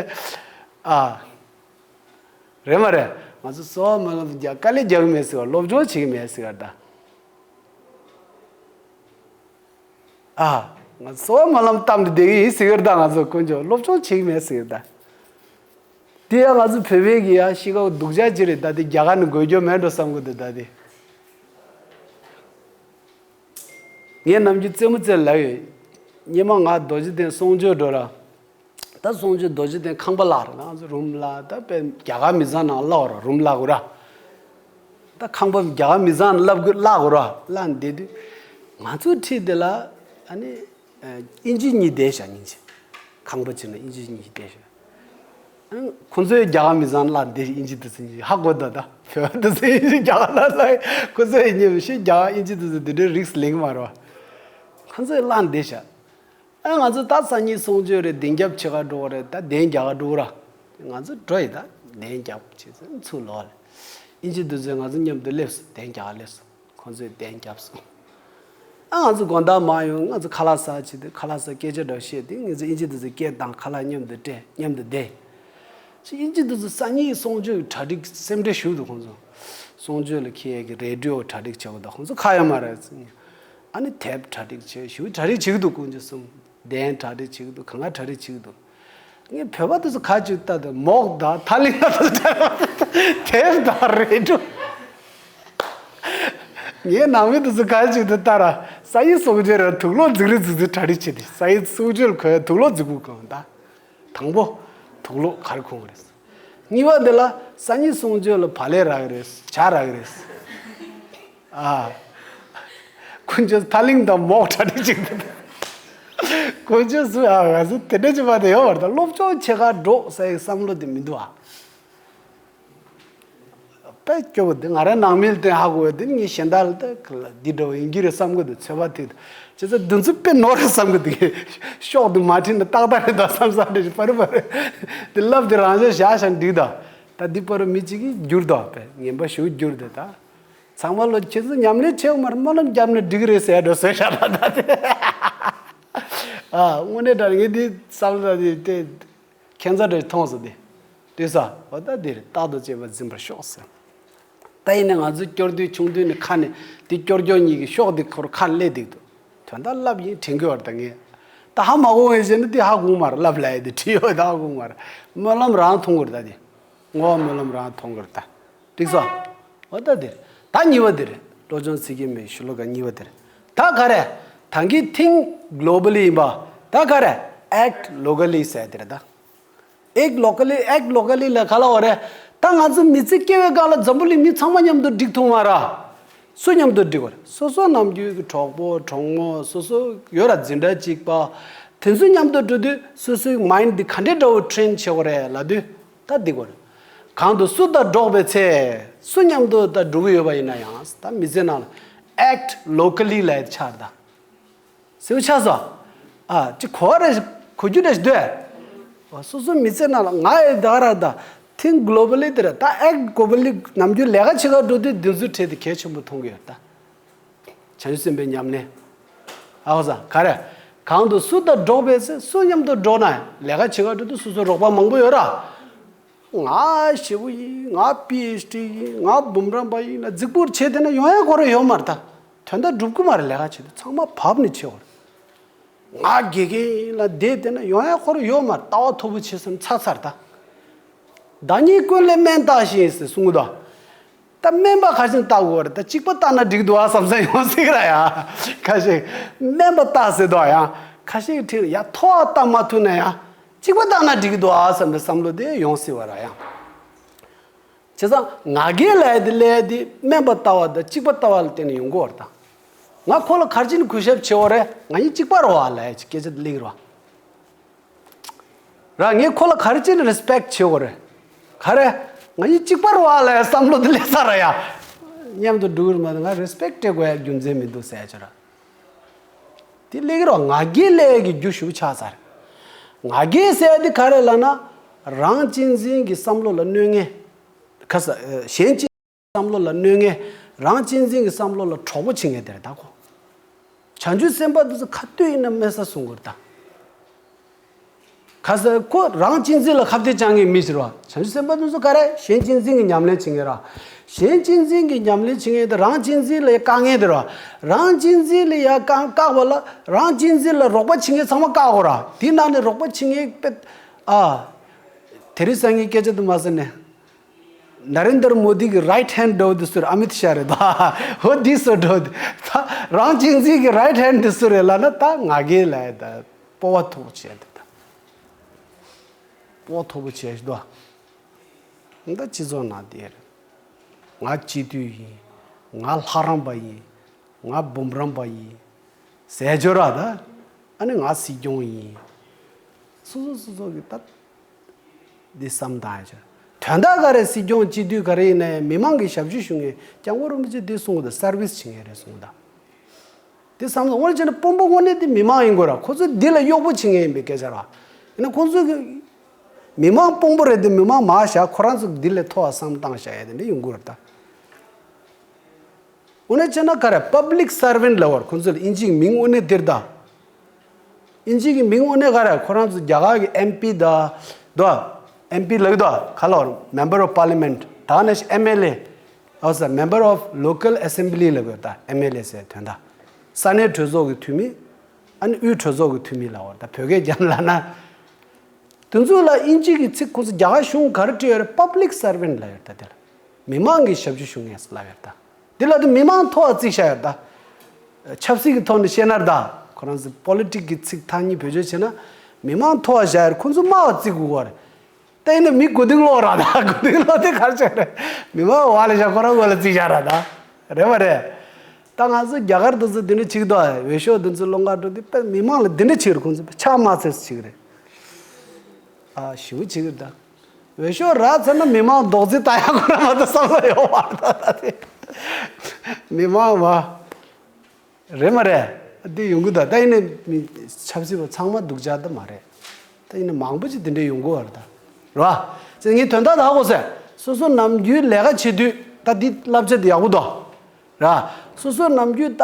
ཨ། རེད་མ་རེད། ང་ཚོ་གསོལ་བ་སྨོན་ལམ་རྒྱག་དཀའ་ལས་རྒྱག་གི་མེད་ཟེར་བ་སློབ་སྦྱོང་བྱེད་ཀྱི་མེད་ཟེར་བ་ད། ཨ། ང་གསོལ་བ་སྨོན་ལམ་བཏབ་ནས་བསྡད་ཀྱི་ཡིན་ཟེར་གི་རེད་ད་ང་ཚོ་དཀོན་མཆོག་སློབ་སྦྱོང་བྱེད་ཀྱི་མེད་ཟེར་གི་རེད་ད། དེ་ཡང་ང་ཚོ་བོད་པའི་གི་ཡ་ཤི་ཁ་སྡུག་ཅག་ཅིག་རེད་ད་དེ་རྒྱ་གར་ནས་འགོས་རྒྱུ་མེད་འགྲོ་བསམ་གི་འདུག་ད་དེ། ངས་ནམ་རྒྱུན་རྩེད་མོ་རྩེ་ལབ་ཡོད། སྙེ་མ་ང་རྡོ་རྗེ་གདན་གསུང་ཆོས་འགྲོ་ར། ད་གསུང་ཆོས་རྡོ་རྗེ་གདན་ཁང་པ་བརླག་ར་ང་ཚོ་རུམ་བརླག་ད་དཔེ་རྒྱ་གར་མི་ཚང་ནང་བརླག་ར་རུམ་བརླག་གོ་ར། ད་ཁང་པ་རྒྱ་གར་མི་ཚང་ནང་བརླག་གོ་བརླག་གོ་ར་བརླག་བསྡད་དུས། ང་ཚོའི་འཁྲིས་དེ་ལ་ཨ་ནི། ཨིན་ཇི་གཉིས་བསྡད་ཤག་སྙིང་རྗེ། ཁང་པ་གཅིག་ན་ཨིན་ཇི་གཉིས་བསྡད་ཤག་ཁོ་ཚོའི་རྒྱ་གར་མི་ཚང་བརླག་བསྡད་ཤག་ཨིན་ཇི་དེ་ཚོ་གཉིས་ཧ་གོ་ད་ད་བོད་དེ་ཚོ་ཨིན་ཇི་རྒྱ་གར་ལ་བརླག་ཁོ་ཚོའི་གཉིས་མི་ཤེས་རྒྱ་གར་ཨིན་ཇི་དེ་ཚོ་དེ་འདྲའི་རིགས་ལེགས་མ་རེད་བ། ཁོ་ཚོས་བརླག་བསྡད་ཤག་ཨ་ང་ཚོ་ད་སང་ཉིན་གསུང་ཆོས་རེད་གདན་རྒྱབ་བྱེད་ག་འགྲོ་གི་རེད་ད་གདན་རྒྱག་ག་འགྲོ་གི་ར། ང་ཚོ་འགྲོ་ཡི་ད་གདན་རྒྱབ་བྱེད་ཚེ་ཚུར་ལོག་ལ། ཨིན་ཇི་དེ་ཚོས་ང་ཚོ་མཉམ་དུ་སླེབས་སོང་གདན་རྒྱག་ག་སླེབས་སོང་ཁོ་ཚོས་གདན་རྒྱབ་སོང་། ཨ་ང་ཚོ་དགོང་དག་མར་ཡོང་ང་ཚོ་ཁ་ལག་ཟ་བྱེད་དུས་ཁ་ལག་ཟ་སྐད་ཆ་འདྲ་བཤད་དུས་ང་ཚོ་ཨིན་ཇི་དེ་ཚོ་སྐད་བཏང་ཁ་ལག་མཉམ་དུ་སྤྲད་མཉམ་དུ་བསྡད། ཅི་ཨིན་ཇི་དེ་ཚོ་སང་ཉིན་གསུང་ཆོས་གྲ་སྒྲིག་སེམས་ཁྲལ་ཞུ་འདུག་ཁོང་ཚོ། གསུང་ཆོས་ལ་འཁྱེར་ཡས་ཀྱི་རེ་ཌི་ཡོ་གྲ་སྒྲིག་བྱེད་དགོས་འདུག་ཁོང་ཚོ་ཁ་ཡོད་མ་རེད་ཟེར། ཨ་ནི་དེབ་གྲ་སྒྲིག་བྱེད་ཞུ་གྲ་སྒྲིག་བྱེད་ཀྱི་འདུག་དཀོན་མཆོག་གསུམ། གདན་གྲ་སྒྲིག་བྱེད་ཀྱི་འདུག་གང་ག་གྲ་སྒྲིག་བྱེད་ཀྱི་འདུག་ངས་བོད་པ་དེ་ཚོ་ག་ཅིག་ལྟ་དུས་མོག་དང་ཐ་ལིང་དང་དེབ་དང་རེ་ཌི་ཡོ། ངའི་ནང་མི་དེ་ཚོ་ག་ཅིག་ཏུ་ལྟ་ར། ས་ཡི་གསུང་ཆོས་ར་དུག་ལོག་འཛིག་རི་འཛིག་འཛིག་གྲ་སྒྲིག་བྱེད་དེ་ས་ཡི་གསུང་ཆོས་ལ་གོ་ཡ་དུག་ལོག་འཛིག་གུ་གང་ད། དང་པོ། དུག་ལོག་ག་རེ་ཁུང་རེད། གཉིས་པ་འདི་ལ་སང་ཉིན་གསུང་ཆོས་ལ་བག་ལེབ་རག་གི་རེད་ཇ་རག་གི་རེད། ཨ། དཀོན་མཆོག་ཐ་ལིང་དང་མོག་གྲ་སྒྲིག་ཅིག་འདུག་དཀོན་མཆོག་སུ་ཨ་ང་ཚོ་དེ་འདྲ་ཅིག་མ་དེ་ཡོད་བར་དུ་སློབ་སྦྱོང་བྱེད་ག་འགྲོ་ས་ཡི་བསམ་བློ་དེ་མི་འདུག་ཨ། དཔེ་སྐྱོ་བོ་འདི་ང་རང་ནང་མི་ལ་བརྟེན་ཧ་གོ་བས་འདི་ངས་གཞན་དག་ལ་ད་འདི་འདྲ་བོ་ཡིན་གྱི་རེད་བསམ་གི་འདུག་ཚོད་དཔག་ཐིག་ད་བྱས་ཙང་འདི་ཚོ་དཔེ་ནོར་རེད་བསམ་གི་འདུག་ཤོག་འདི་མ་བྲིས་ན་ཏག་ཏག་རེད་ད་བསམ་བསམ་རེད་པ་རེ་པ་རེ་འདི་ལབ་འདི་རང་བཞིན་བཞག་བཞག་འགྲིག་ད་ད་འདི་པ་རུ་མི་གཅིག་གིས་བསྒྱུར་ད་དཔེ་ངན་པ་ཞུ་བསྒྱུར་འདི་ད་ཚང་མ་ལོ་ཁྱེད་ཚོ་ཉམས་ལེན་བྱེད་དགོས་མ་རེད་སྨོན་ལམ་བརྒྱབ་ན་འགྲིག་གི་རེད་ཟེར་འགྲོ་ཟེར་བཞག་ད་ད་དེ་ཨ་དངོས་གནས་དྲང་ངས་འདི་བསམ་ད་འདི་དེ། ཁྱད་མཚར་རེ་མཐོང་སོང་སྟེ། ལྟོས་ས། འོ་ད་འདིར་རྟག་ཏུ་བྱེད་པ་འཛིན་པར་ཤོག་ཟེར། ད་ཡིན་ན་ང་ཚོ་སྐྱོར་དུས་ཆུང་དུས་ནས་ཁ་ནས་འདི་སྐྱོར་སྐྱོར་གཉིས་ཀྱི་ཤོག་འདི་ཁོར་ཁ་ནས་སླེབས་འདུག་འདུག་དོན་དག་ལབ་ཡིན་དྲན་གི་བར་ད་ངས། ད་ཧ་མ་གོ་ངས་བྱས་ན་འདི་ཧ་གོ་མ་རེད་ལབ་ལ་ཡི་འདི་བྲིས་ཡོད་ད་ཧ་གོ་མ་རེད། སྨོན་ལམ་རང་མཐོང་གི་རེད་ད་འདི། བསྔོ་བ་སྨོན་ལམ་རང་མཐོང་གི་རེད་ད། འགྲིག་སོང་། འོ་ད་འདིར། ད་གཉིས་པ་འདིར། བློ་སྦྱོང་ཚིག་གི་མེད་ཤུ་ལོ་ཀ་གཉིས་པ་འདིར། ད་ག་རེ། ད་གིན་think globally ཡིན་པ། ད་ག་རེ། act locally ཟེར་འདིར་ད། act locally act locally ལ་ག་ལ་བ་རེད། ད་ང་ཚོ་མི་ཚེ་སྐྱེལ་བའི་སྒང་ལ་འཛམ་བུ་གླིང་མི་ཚང་མ་མཉམ་དུ་འགྲིག་ཐུབ་མ་ར། སུ་མཉམ་དུ་འགྲིག་བ་རེད། སོ་སོ་ནམ་རྒྱུན་གྱི་གྲོགས་པོ་གྲོགས་མོ་སོ་སོ་ཡོད་ར་འཛིན་གྲྭ་གཅིག་པ། དེ་ཚོ་མཉམ་དུ་འགྲོ་དུས་སོ་སོའི་mind འདི་ག་འདྲའི་འདྲ་བོ་train བྱེད་དགོས་རེད་ལབ་དུས། ད་འདི་གོ་རེད། གང་དུ་སུ་དང་འགྲོགས་པའི་ཚེ། སུ་མཉམ་དུ་ད་འགྲོ་གི་ཡོད་པ་ཡིན་ན་ཡང་ད་མི་ཚེ་ནང་ལ་act locally ལབ་ཡ་ཆགས་རེད་ད། ཟེར་བ་ཆགས་སོང་། ཨ་ཅི་གོ་བ་རེ་གོ་རྒྱུ་རེ་ཞིག་འདུག་ཨ་སོ་སོ་མི་ཚེ་ནང་ལ་ང་ཨེ་ད་ར་ད་think globally དེ་རེད་ད་act globally ནམ་རྒྱུན་ལས་ཀ་བྱེད་ག་འགྲོ་དུས་འདི་ཚོའི་གྲས་དེ་གལ་ཆེན་པོ་མཐོང་གི་ཡོད་ད། བྱང་ཆུབ་སེམས་དཔའི་ཉམས་ལེན། ཨའོ་ཟ་ག་རེ། གང་དུ་སུ་དང་འགྲོགས་པའི་ཚེ་སུ་མཉམ་དུ་འགྲོགས་ན་ལས་ཀ་བྱེད་ག་འགྲོ་དུས་སོ་སོའི་རོགས་པ་མང་པོ་ཡོད་ར། ང་ཞེ་པོ་ཡིན་ང་པི་ཨེཆ་ཌི་ཡིན་ང་འབུམ་རམས་པ་ཡིན་ལ་རྫིག་པོར་བྱས་བསྡད་ན་ཡོང་ཡ་ཁོ་རང་ཡོད་མ་རེད་ད། དོན་དག་འགྲུབ་ཀྱི་མ་རེད་ལས་ཀ་བྱེད་དུས་ཚང་མ་བབས་ནས་བྱེད་དགོས་རེད། ང་དགེ་རྒན་ཡིན་ལ་བསྡད་བསྡད་ན་ཡོང་ཡ་ཁོ་རང་ཡོད་མ་རེད་ལྟ་བ་མཐོ་པོ་བྱེད་བསམ་ཚར་ཚར་ད། བདག་ཉིད་ཀུན་ལས་དམན་བལྟ་ཞིང་ཟེར་གསུང་གི་འདུག་ད་དམན་པ་ཁ་ཤས་བལྟ་དགོས་རེད་ད་གཅིག་པ་བལྟ་ན་འགྲིག་འདུག་ཨ་བསམ་ས་ཡོང་སྲིད་ར་ཡ། ཁ་ཤས་དམན་པ་བལྟ་ཟེར་འདུག་ཡ། ཁ་ཤས་ཀྱི་ཁྲིད་ཡ་མཐོ་བ་བལྟ་མ་ཐུབ་ན་ཡ། གཅིག་པ་བལྟ་ན་འགྲིག་འདུག་ཨ་བསམ་པའི་བསམ་བློ་དེ་ཡོང་སྲིད་པ་ར་ཡ། བྱས་ཙང་ང་རྒྱལ་ལབ་ཡ་དེ་ལབ་ཡ་དེ་དམན་པ་ལྟ་བ་དང་གཅིག་པ་ལྟ་བ་ལ་བརྟེན་ནས་ཡོང་གི་ཡོད་རེད་ད། ང་ཁོ་ལ་ག་རེ་བྱས་ནས་གུས་ཞབས་བྱེད་དགོས་རེད། ང་གཉིས་གཅིག་པ་རེད་བ་ལབ་ཡ་ཅིག་སྐད་ཆ་དེ་སླེབས་ཀྱི་རེད་བ། ར། ངས་ཁོ་ལ་ག་རེ་བྱས་ནས་རེ་སི་པེག་བྱེད་དགོས་རེད། ག་རེ། ང་གཉིས་གཅིག་པ་རེད་བ་ལབ་ཡ་བསམ་བློ་དེ་སླེབས་ཚར་ར་ཡ། མཉམ་དུ་འགྲོ་གི་རེད་མ་གཏོགས་ང་རེ་སི་པེག་སྤྲད་དགོས་ཡ་རྒྱུ་མཚན་མི་འདུག་ཟེར་ཡ་ཅིག་ར། དེ་སླེབས་ཀྱི་རེད་བ། ང་རྒྱལ་སླེབས་ཡ་གི་རྒྱུ་ཞེ་པོ་ཆགས་ཚར། ང་རྒྱལ་ཟེར་ཡ་དེ་ག་རེ་ལབ་ན། རང་གཅེས་འཛིན་གྱི་བསམ་བློ་ལ་གནོད་མཁན། ཁ་ས། གཞན་གཅེས་བསམ་བློ་ལ་གནོད་མཁན། རང་གཅེས་འཛིན་གྱི་བསམ་བློ་ལ་གྲོགས་པོ་བྱེད་མཁན་དེ་རེད་ད་ཁོ། བྱང་ཆུབ་སེམས་དཔའ་དེ་ཚོ་ག་དུས་ཡིན་ན་དམན་ས་བཟུང་གི་རེད་ད། ག་ས་ཁོ་རང་གཅེས་འཛིན་ལ་ཁ་གཏད་བཅག་མཁན་མི་ཞིག་རེད་བ། བྱང་ཆུབ་སེམས་དཔའ་དེ་ཚོ་ག་རེ་གཞན་གཅེས་འཛིན་གྱི་ཉམས་ལེན་བྱེད་མཁན་རེད་བ། གཞན་གཅེས་འཛིན་གྱི་ཉམས་ལེན་བྱེད་མཁན་དེ་རང་གཅེས་འཛིན་ལ་ཡ་བཀག་མཁན་དེ་རེད་བ། རང་གཅེས་འཛིན་ལ་ཡ་བཀག་བཀག་པ་ལ་རང་གཅེས་འཛིན་ལ་རོགས་པ་བྱེད་མཁན་ཚང་མ་བཀག་དགོས་ར། དེའི་ནང་ནས་རོགས་པ་བྱེད་མཁན་དཔེ། ཨ། དེ་རིང་སང་ཉིན་སྐད་ཆ་དེ་མ་ཟེར་ནས། ན་རེན་དར་མོ་དི་གི་རའིཊ་ཧེན་འདྲ་བོ་དེ་སུ་རེད། ཨ་མིད་ཤ་རེད་ད། འོ་དེ་སུ་འདྲ་བོ་དེ། ད་རང་གཅེས་འཛིན་གྱི་རའིཊ་ཧེན་དེ་སུ་རེད་ལབ་ན་ད་ང་རྒྱལ་ལབ་ཡ་ད། སྤོབས་པ་མཐོ་པོ་བྱེད་ཡ་དེ་ད། སྤོབས་པ་མཐོ་པོ་བྱེད་ཡ་ཞིག་འདུག་ཨ། ད་སྤྱི་ཚོགས་ནང་དེ་རེད། ང་སྤྱི་འཐུས་ཡིན། ང་ལྷ་རམས་པ་ཡིན། ང་འབུམ་རམས་པ་ཡིན། ཟས་སྦྱོར་ར་ད། ཨ་ནི་ང་སྲིད་སྐྱོང་ཡིན། སོ་སོ་སོ་སོ་གི་ད། འདི་བསམ་བཏང་ཡ་ཆ། དོན་དག་ག་རེ་སྲིད་སྐྱོང་སྤྱི་འཐུས་ག་རེ་ཡིན་ན་ཡང་མི་མང་གི་ཞབས་ཞུ་ཞུ་མཁན་སྐྱབས་མགོན་རིན་པོ་ཆེ་འདི་གསུང་གི་འདུག་སར་བིས་བྱེད་མཁན་རེད་གསུང་གི་འདུག་འདི་བསམ་བློ་དངོས་གནས་བྱས་ན་དཔོན་པོ་དངོས་གནས་འདི་མི་མང་ཡིན་དགོས་ར། ཁོ་ཚོས་འདི་ལ་གཡོག་པོ་བྱེད་མཁན་ཡིན་པའི་སྐད་ཆ་ར། ཡིན་ན་ཁོ་ཚོས་གི་མི་མང་དཔོན་པོ་རེད་དེ་མི་མང་མར་བཞག་ཁོ་རང་ཚོ་འདི་ལས་མཐོ་བ་བསམ་བཏང་བཞག་ཡ་དེ་འདྲ་ཡོང་གི་རེད་ད། འོ་ན་བྱས་ན་ག་རེ་པབ་ལིག་སར་ཝེན་ཊི་ལབ་པ་རེད། ཁོང་ཚོ་ལ་དབྱིན་ཇིའི་མིང་དངོས་གནས་འདིར་ད། དབྱིན་ཇིའི་མིང་དངོས་གནས་ག་རེ། ཁོ་རང་ཚོ་རྒྱ་གར་གྱི་ཨེམ་པི་ད། དོ། ཨེམ་པི་ལབ་ཀྱི་འདུག་ག་ལབ་པ་རེད། Member of Parliament། ད་ནས་ཨེམ་ཨེལ་ཨེ། ཨོ་ས། Member of Local Assembly ལབ་ཀྱི་ད། ཨེམ་ཨེལ་ཨེ་ཟེར་དོན་དག་ས་གནས་གྲོས་ཚོགས་ཀྱི་འཐུས་མི། ཨ་ནི་དབུས་གྲོས་ཚོགས་ཀྱི་འཐུས་མི་ལབ་པ་རེད། ད་བོད་སྐད་རྒྱབ་ལབ་ན། དེ་ཚོ་ལ་དབྱིན་ཇི་གི་ཚིག་ཁོ་ཚོ་རྒྱ་གར་གཞུང་ག་རེ་བྲིས་ཡོད་རེད། པབ་ལིག་སར་ཝེན་ཊི་ལབ་ཡོད་རེད་ད། དེ་ལ་མི་མང་གི་ཞབས་ཞུ་ཞུ་མཁན་ལབ་ཡོད་རེད་ད། དེ་ལ་དེ་མི་མང་མཐོ་བ་བརྩིས་བཞག་ཡོད་རེད་ད། ཆབ་སྲིད་ཀྱི་ཐོག་ནས་བཤད་ན་རེད་ད། ཁོ་རང་ཚོ་པོ་ལི་ཊིག་གི་ཚིག་ཐ་སྙད་བེད་སྤྱོད་བྱས་ན། མི་མང་མཐོ་བ་བཞག་ཡོད་རེད། ཁོ་ཚོ་དམའ་བ་བརྩི་དགོས་ཀྱི་རེད། ད་ཡིན་ན་མི་མགོ་རྟིང་སློག་ར་ད། མགོ་རྟིང་སློག་དེ་ག་རེ་བྱས་རེད། མི་མང་བ་ལ་བཞག་ཁོ་རང་མགོ་ལ་བརྩིས་བཞག་ར་ད། རེད་མ་རེད། ད་ང་ཚོ་རྒྱ་གར་དེ་ཚོ་འདི་འདྲ་བྱེད་ཀྱི་འདུག་འོས་ཤོག་འདི་ཚོ་སློང་ག་འགྲོ་དུས་དཔེ་མི་མང་ལ་འདི་འདྲ་བྱེད་རེད། ཁོང་ཚོ་ཕྱག་མ་འཚལ་བྱེད་ཀྱི་རེད། ཨ་ཞེ་པོ་བྱེད་ཀྱི་རེད་ད། འོས་ཤོག་རག་ཚར་ན་མི་མང་རྡོག་རྫིས་ལྟ་ཡག་ཁོ་རང་མ་གཏོགས་བསམ་བློ་ཡོད་མ་རེད་ད། ད་དེ་མི་མང་བ། རེད་མ་རེད། འདི་ཡོང་གི་འདུག་ད་ཡིན་ནའི་མི་ཆབ་སྲིད་པ་ཚང་མ་སྡུག་ཅག་ད་མ་རེད། ད་ཡིན་ནའི་མང་པོ་ཅིག་འདི་འདྲའི་ཡོང་གི་ཡོད་རེད་ད། རེད་བ། ཅེས་ངས་དོན་དག་ད་ཧ་གོ་སོང་། སོ་སོ་ནམ་རྒྱུན་ལས་ཀ་བྱེད་དུས་ད་འདི་བསླབ་བྱ་འདི་ཡག་པོ་འདུག་ར། སོ་སོ་ནམ་རྒྱུན་ད་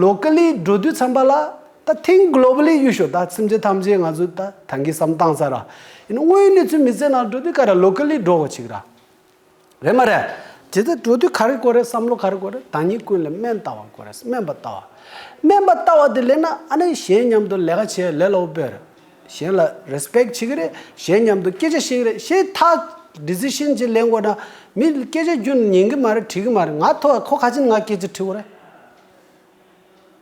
ལོ་ཀལ་ལི་འགྲོ་དུས་ཙམ་པ་ལ་ད་think globally you should ད་སེམས་ཅན་ཐམས་ཅད་ང་ཚོ་ད་ད་གིན་བསམ་བཏང་ཚར་ར། ཡིན་ནའི་དངོས་ཡོད་གནས་ཚུལ་མི་ཚེ་ནང་འགྲོ་དུས་ག་རེ་ལོ་ཀལ་ལི་འགྲོ་དགོས་ཅིག་ར། རེད་མ་རེད། དེ་ལྟར་འགྲོ་དུས་ག་རེ་དགོས་རེད། བསམ་བློ་ག་རེ་དགོས་རེད། བདག་ཉིད་ཀུན་ལས་དམན་ལྟ་བ་དགོས་རེད། དམན་པ་ལྟ་བ། དམན་པ་ལྟ་བ་དེ་ལེན་ན་ཨ་ནི་གཞན་མཉམ་དུ་ལས་ཀ་བྱེད་ལས་སླ་པོ་དཔེ་རེད། གཞན་ལ་རེ་སི་པེག་བྱེད་ཀྱི་རེད། གཞན་མཉམ་དུ་སྐད་ཆ་བཤད་ཀྱི་རེད། གཞན་ཐག་ཌི་སི་ཤན་ཅིག་ལེན་དགོས་ན་མི་སྐད་ཆ་རྒྱུན་ཉན་གྱི་མ་རེད། དྲིས་ཀྱི་མ་རེད། ང་ཐོག་ཁོ་ག་ཅི་ང་སྐད་ཆ་དྲི་དགོས་རེད།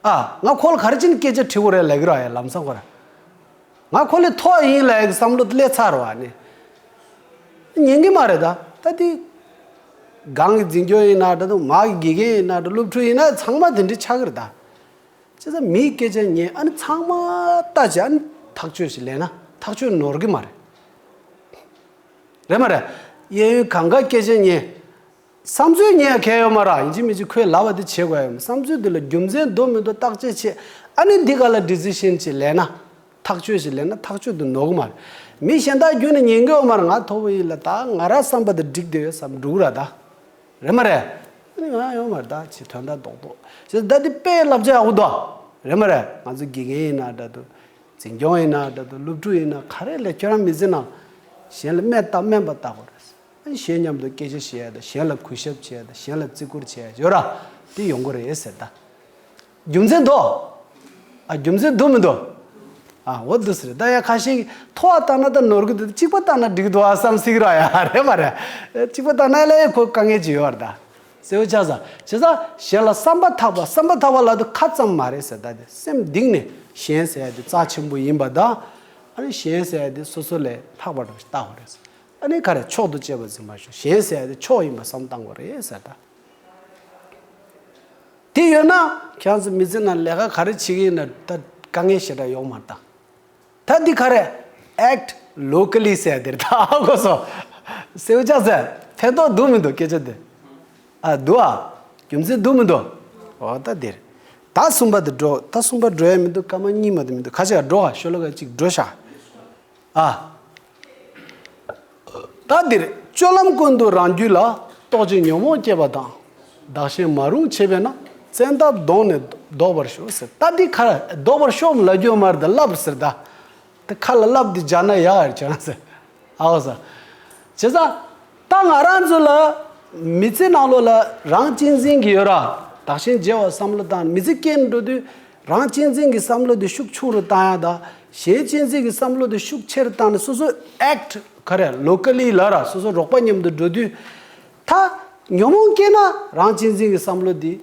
ཨ། ང་ཁོ་ལ་ག་རེ་བྱས་ནས་སྐད་ཆ་དྲི་དགོས་རེད་ལབ་ཀྱི་ར། ཡ་ལམ་སང་ཁོ་ར། ང་ཁོ་ལས་མཐོ་བ་ཡིན་ལབ་ཡག་གི་བསམ་བློ་དེ་སླེབས་ཚར་བ་ནི། ཉན་གྱི་མ་རེད་ད། ད་དེ། སྒང་གི་འཛིན་སྐྱོང་ཡིན་ན་འདྲ་འདུག་མ་གི་དགེ་རྒན་ཡིན་ན་འདྲ་སློབ་ཕྲུག་ཡིན་ན་ཚང་མ་དེ་འདྲ་ཆགས་ཀྱི་རེད་ད། བྱས་ཙང་མིའི་སྐད་ཆ་ཉན་ཨ་ནི་ཚང་མ་ལྟ་བྱས་ཨ་ནི་ཐག་གཅོད་ཞིག་ལེན་ན་ཐག་གཅོད་ནོར་གྱི་མ་རེད། རེད་མ་རེད། གཡས་གཡོན་གང་ག་སྐད་ཆ་ཉན། བསམ་ཚུལ་ཉན་ཡག་གལ་ཡོད་མ་རེད། ཡིན་གཅིག་མིན་གཅིག་ཁོས་ལབ་པ་དེ་བྱེད་དགོས་ཡ་ཡོད་མ། བསམ་ཚུལ་དེ་ལ་རྒྱུ་མཚན་འདུག་མི་འདུག་བརྟག་དཔྱད་བྱེད། ཨ་ནི་འདི་ག་ལ་ཌི་སི་ཤན་ཅིག་ལེན་ན། ཐག་གཅོད་ཅིག་ལེན་ན་ཐག་གཅོད་དེ་ནོར་གི་མ་རེད། མི་གཞན་དག་རྒྱུན་ནས་ཉན་གི་ཡོད་མ་རེད། ང་མཐོ་པོ་ཡིན་ལ་ད་ང་རང་བསམ་པ་དང་འགྲིག་བསྡད་ཡོད་བསམ་འགྲོ་གི་ར་ད། རེད་མ་རེད། ཨ་ནི་ང་ཡོད་མ་རེད་ད་ཅེས་དོན་དག་རྡོག་རྡོག་ཅེས་ད་འདི་དཔེ་བསླབ་བྱ་ཡག་པོ་འདུག་རེད་མ་རེད། ང་ཚོ་དགེ་རྒན་ཡིན་ན་འདྲ་འདུག་འཛིན་སྐྱོང་ཡིན་ན་འདྲ་འདུག་སློབ་ཕྲུག་ཡིན་ན་ག་རེ་ལས་ཁྱོད་རང་མི་ཚེ་ནང་གཞན་ལ་དམན་ལྟ་དམན་པ་ལྟ་དགོས་རེད། གཞན་མཉམ་དུ་སྐད་ཆ་བཤད་ཡ་དང་གཞན་ལ་གུས་ཞབས་བྱེད་ཡ་དང་གཞན་ལ་བརྩི་བཀུར་བྱེད་ཡ་ཡོད་ར། དེ་ཡོང་གི་རེད་ཟེར་ད། རྒྱུ་མཚན་འདུག་ཨ་རྒྱུ་མཚན་འདུག་མི་འདུག་ཨ་འོ་འདུག་ཟེར་ད། ཡ་ཁ་ཤས་མཐོ་བ་ལྟ་ན་ད་ནོར་གི་འདུག་གཅིག་པ་ལྟ་ན་འགྲིག་གི་འདུག་ཨ་བསམ་སྲིད་ཀྱི་ར་ཡ་རེད་མ་རེད། གཅིག་པ་ལྟ་ན་ལས་ཁོ་དཀའ་ངལ་ཅིག་ཡོད་ར་ད། གསལ་པོ་ཆགས་ས། བྱས་ཙང་གཞན་ལ་བསམ་པ་ཐག་པ་བསམ་པ་ཐག་པ་ལབ་དུས་ཁ་ཙམ་མ་རེད་ཟེར་ད། དེ་སེམས་གཏིང་ནས་གཞན་ཟེར་ཡ་དེ་རྩ་ཆེན་པོ་ཡིན་པ་དང་། ཨ་ནི་གཞན་ཟེར་ཡ་དེ་སོ་སོ་ལས་ལྷག་པ་འདྲ་བོ་ཞིག་ལྟ་དགོས་རེད། ཨ་ནི་ག་རེ་མཆོག་ཏུ་གཅེས་པར་འཛིན་པར་ཤོག་གཞན་ཟེར་ཡ་དེ་མཆོག་ཡིན་པ་བསམ་བཏང་དགོས་རེད་ཟེར་ད། དེ་ཡོད་ན་ཁྱེད་རང་ཚོ་མི་ཚེ་ནང་ལས་ཀ་ག་རེ་བྱེད་ཀྱི་ཡིན་ན་ད་དཀའ་ངལ་ཞེ་དྲག་ཡོང་མ་རེད་ད། ད་འདི་ག་རེ། act locally ཟེར་དེར་ད་ཧ་གོ་སོང་། སེའུ་ཅག་ཟེར་ཕན་ཐོགས་འདུག་མི་འདུག་སྐད་ཆ་དེ། ཨ་འདུག་ཨ། རྒྱུ་མཚན་འདུག་མི་འདུག་འོ་ད་དེར། ད་གསུམ་པ་དེ་འགྲོ་ད་གསུམ་པ་འགྲོ་ཡ་མི་འདུག་སྐར་མ་གཉིས་མ་གཏོགས་མི་འདུག་ཁ་ཤས་འགྲོ་ཨ་ཤོ་ལོ་ཀ་གཅིག་འགྲོ་ཤག་ཨ། ད་འདིར་སྤྱོད་ལམ་ཀུན་ཏུ་རང་རྒྱུད་ལ། རྟོག་ཅིང་ཉོན་མོངས་སྐྱེས་པ་དང་། བདག་གཞན་མ་རུངས་བྱེད་པས་ན། བཙན་ཐབས་གདོང་ནས་ལྡོག་པར་ཤོག་ཟེར། ད་འདི་ཁ་ལྡོག་པར་ཤོག་ལབ་རྒྱུ་མ་རེད་ད་ལབ་ཟེར་ད། དེ་ཁ་ལ་ལབ་འདི་སྦྱར་ན་ཡག་རེད་བྱས་ན་ཟེར། ཨའོ་ཟེར། བྱས་ཙང་། ད་ང་རང་ཚོ་ལ། མི་ཚེ་ནང་ལོགས་ལ་རང་གཅེས་འཛིན་གྱི་ཡོད་ར། བདག་གཞན་བརྗེ་བ་བསམ་བློ་བཏང་མི་ཚེ་སྐྱེལ་འགྲོ་དུས། རང་གཅེས་འཛིན་གྱི་བསམ་བློ་དེ་ཤུགས་ཆུང་རུ་བཏང་ཡ་དང་། གཞན་གཅེས་འཛིན་གྱི་བསམ་བློ་དེ་ཤུགས་ཆེ་རུ་བཏང་ནས་སོ་སོ་act ག་རེ་locally ལ་ར་སོ་སོ་རོགས་པ་མཉམ་དུ་འགྲོ་དུས། ད་ཉོན་མོངས་སྐྱེས་ན་རང་གཅེས་འཛིན་གྱི་བསམ་བློ་དེ་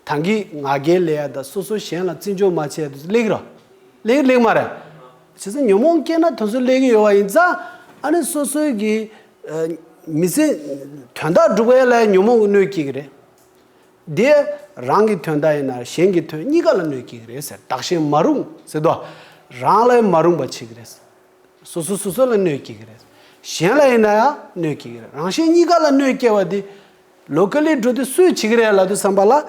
ད་གིན་ང་རྒྱལ་ལས་ཡ་དང་སོ་སོ་གཞན་ལ་བརྩི་འཇོག་མ་བྱས་དུས་ལེགས་ར། ལེགས་ལེགས་མ་རེད། བྱས་ཙང་ཉོན་མོངས་སྐྱེས་ན་དེ་ཚོ་ལེགས་ཀྱི་ཡོད་པ་ཡིན་ཙང་ཨ་ནི་སོ་སོའི་གི་མི་ཚེ་དོན་དག་སྒྲུབ་ཡ་ལ་ཉོན་མོངས་ཀྱི་གནོད་སྐྱེལ་གི་རེད། དེ་རང་གི་དོན་དག་ཡིན་ན་གཞན་གྱི་དོན་གཉིས་ཀ་ལ་གནོད་སྐྱེལ་གི་རེད་ཟེར། བདག་གཞན་མ་རུངས་ཟེར་དོ། རང་ལ་མ་རུངས་པ་བྱེད་ཀྱི་རེད། སོ་སོ་སོ་སོ་ལ་གནོད་སྐྱེལ་གི་རེད། གཞན་ལ་ཡིན་ན་ཡང་གནོད་སྐྱེལ་གི་རེད། རང་གཞན་གཉིས་ཀ་ལ་གནོད་སྐྱེལ་བ་དེ་ལོ་ཀ་ལི་འགྲོ་དུས་སུས་བྱེད་ཀྱི་རེད་ལབ་དུས་ཙམ་པ་ལ།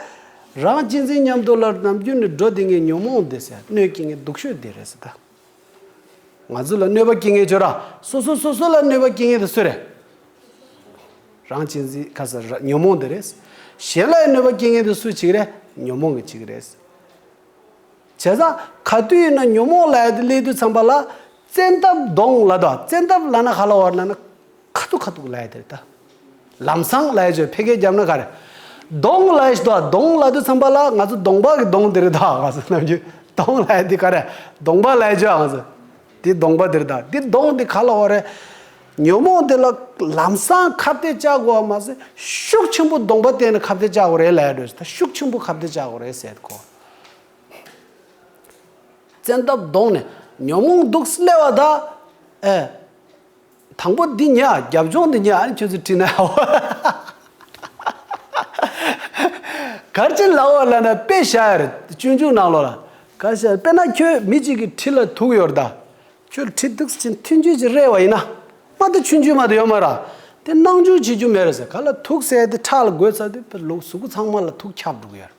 རང་གཅེས་འཛིན་མཉམ་དུ་ལ་ནམ་རྒྱུན་ནས་འགྲོ་བསྡད་མཁན་ཉོན་མོངས་དེ་ཟེར་གནོད་སྐྱེལ་མཁན་སྡུག་ཤོས་དེ་རེད་ཟེར་ད། ང་ཚོ་ལ་གནོད་པ་སྐྱེལ་མཁན་ཅོ་ར། སོ་སོ་སོ་སོ་ལ་གནོད་པ་སྐྱེལ་མཁན་དེ་སུ་རེད། རང་གཅེས་འཛིན་ཁ་ས་ར་ཉོན་མོངས་དེ་རེད། གཞན་ལ་གནོད་པ་སྐྱེལ་མཁན་དེ་སུས་བྱེད་ཀྱི་རེད། ཉོན་མོངས་ཀྱིས་བྱེད་ཀྱི་རེད། བྱས་ཙང་ག་དུས་ཡིན་ན་ཉོན་མོངས་ལབ་ཡ་དེ་སླེབས་དུས་ཙམ་པ་ལ། བཙན་ཐབས་གདོང་ལ་དང་བཙན་ཐབས་ལབ་ན་ག་ལ་བར་ལབ་ན། ཁ་ཐུག་ཁ་ཐུག་ལབ་ཡ་དེ་རེད་ད། ལམ་སང་ལབ་ཡ་ཅོ་ཕལ་སྐད་རྒྱབ་ན་ག་རེ། གདོང་ལབ་ཡ་ཞིག་འདུག་གདོང་ལབ་དུས་ཙམ་པ་ལ་ང་ཚོ་གདོང་པ་གི་གདོང་དེ་རེད་ད་ང་ཚོ་ནམ་རྒྱུན་གདོང་ལབ་ཡ་དེ་ག་རེ། གདོང་པ་ལབ་ཡ་ཅོ་ང་ཚོ། དེ་གདོང་པ་དེ་རེད་ད། དེ་གདོང་དེ་ག་ལ་བ་རེད། ཉོན་མོངས་དེ་ལ་ལམ་སང་ཁ་གཏད་བཅག་དགོས་པ་མ་ཟད་ཤུགས་ཆེན་པོ་གདོང་པ་བསྟན་ནས་ཁ་གཏད་བཅག་དགོས་རེད་ལབ་ཡ་འགྲོ་ཞིག་ད་ཤུགས་ཆེན་པོ་ཁ་གཏད་བཅག་དགོས་རེད་ཟེར་གོ། བཙན་ཐབས་གདོང་ནས་ཉོན་མོངས་འདུག་སླེབས་པ་ད། ཨེ། དང་པོ་འདི་ཉལ་རྒྱབ་ལྗོངས་འདི་ཉལ་ཨ་ནི་ཁྱོད་ཚོས་བྲིས་ན་ཡག་པོ། གར་ཅིག་ལའོ་ལ་ན་དཔེ་བཞག་ཡར་སྤྱོད་འཇུག་ནང་ལོགས་ལ། གར་བཞག་དཔེར་ན་ཁྱོད་མི་གཅིག་གི་གྲི་ལ་དུག་ཡོད་ར་ད། ཁྱོད་གྲི་འདུག་ཅིང་ཐུན་ཆུ་ཅིག་རེ་བ་ཡིན་ན། མ་ད་ཆུན་ཆུ་མ་ད་ཡོད་མ་ར། དེ་སྣང་ཆུང་བྱེད་རྒྱུ་མེད་ར་ཟེར་ག་ལ་དུག་ཟེར་དེ་ཁྲག་ལ་འགོས་ཚར་དུས་ལོ་གཟུགས་པོ་ཚང་མ་ལ་དུག་ཁྱབ་འགྲོ་གི་ཡོད་ར།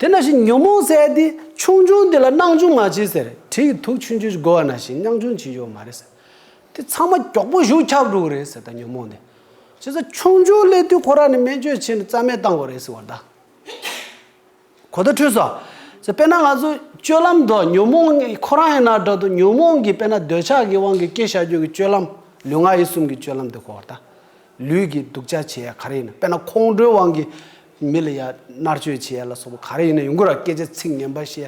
དེ་ནང་བཞིན་ཉོན་མོངས་ཟེར་དེ་ཆུང་ཆུང་དེ་ལ་སྣང་ཆུང་མ་བྱེད་ཟེར། གྲི་ཡི་དུག་ཆུང་ཆུང་ཞིག་དགོས་པ་ནང་བཞིན་སྣང་ཆུང་བྱེད་ཡོད་མ་རེད་ཟེར། དེ་ཚང་མ་མགྱོགས་པོ་ཞུགས་ཁྱབ་འགྲོ་གི་རེད་ཟེར་ད་ཉོན་མོངས་དེ། བྱས་ཙང་ཆུང་ཆུང་སླེབས་དུས་ཁོ་རང་ནས་སྨན་བཅོས་བྱས་ནས་རྩ་མེད་བཏང་དགོས་རེད་ཟེར་བ་ད། གོ་བརྡ་འཕྲོད་སོང་། ཟེར་དཔེར་ན་ང་ཚོ་སྤྱོད་ལམ་དུ་ཉོན་མོངས་ཁོ་རང་ཡིན་ན་འདྲ་འདུག་ཉོན་མོངས་ཀྱི་དཔེར་ན་འདོད་ཆགས་ཀྱི་དབང་གིས་སྐྱེ་བཞག་རྒྱུ་གི་སྤྱོད་ལམ་ལུས་ངག་ཡིད་གསུམ་གྱི་སྤྱོད་ལམ་དེ་གོ་བར་ད། ལུས་ཀྱི་སྡུག་ཅག་བྱེད་ཡ་ག་རེ་ཡིན་ན་དཔེར་ན་ཁོང་ཁྲོའི་དབང་གིས་མི་ལ་ཡ་མནར་གཅོད་བྱེད་ཡ་ལ་སོགས་པ་ག་རེ་ཡིན་ན་ཡོང་གི་ར། སྐད་ཆ་ཚིག་ངན་པ་བཤད་ཡ།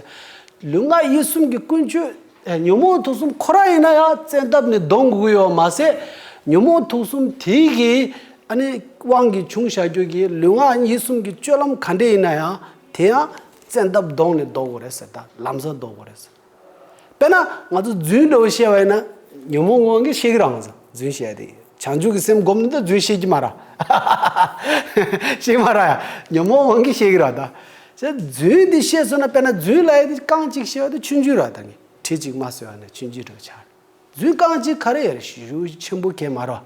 ལུས་ངག་ཡིད་གསུམ་གྱི་ཀུན་སྤྱོད་ཉོན་མོངས་དུག་གསུམ་ཁོ་རང་ཡིན་ན་ཡང་བཙན་ཐབས་ནས་གདོང་དགོས་ཀྱི་ཡོད་མ་ཟད། ཉོན་མོངས་དུག་གསུམ་དེ་གི་ཨ་ནི་དབང་གིས་བྱུང་བཞག་རྒྱུ་གི་ལུས་ངག་ཡིད་གསུམ་གྱི་སྤྱོད་ལམ་ག་འདྲ་ཡིན་ན་ཡང་དེ་ཡང་བཙན་ཐབས་གདོང་ནས་ལྡོག་དགོས་རེད་ཟེར། ད་ལམ་སང་ལྡོག་དགོས་རེད་ཟེར། དཔེར་ན་ང་ཚོ་རྫུན་འདྲ་བོ་བཤད་པ་ཡིན་ན་ཉོན་མོངས་དབང་གིས་བཤད་ཀྱི་རེད། ང་ཚོ་རྫུན་བཤད་དེ་བྱང་ཆུབ་ཀྱི་སེམས་བསྒོམས་ནས་ད་རྫུན་བཤད་ཀྱི་མ་རེད། བཤད་མ་རེད་ཡ། ཉོན་མོངས་དབང་གིས་བཤད་ཀྱི་རེད་ད། བྱས་རྫུན་འདི་བཤད་སོང་ན་དཔེར་ན་རྫུན་ལབ་ཡ་དེ་རྐང་གཅིག་བཤད་པ་དེ་ཆུང་ཆུང་རེད་ད། ངས་གྲི་གཅིག་མ་གསོལ་བ་ནས་ཆུང་ཆུང་འདྲ་བོ་ཆགས་རེད། རྫུན་རྐང་གཅིག་ག་རེ་ཡོད་རེད། ཞེ་པོ་ཆེན་པོ་གང་ཡང་མ་རེད།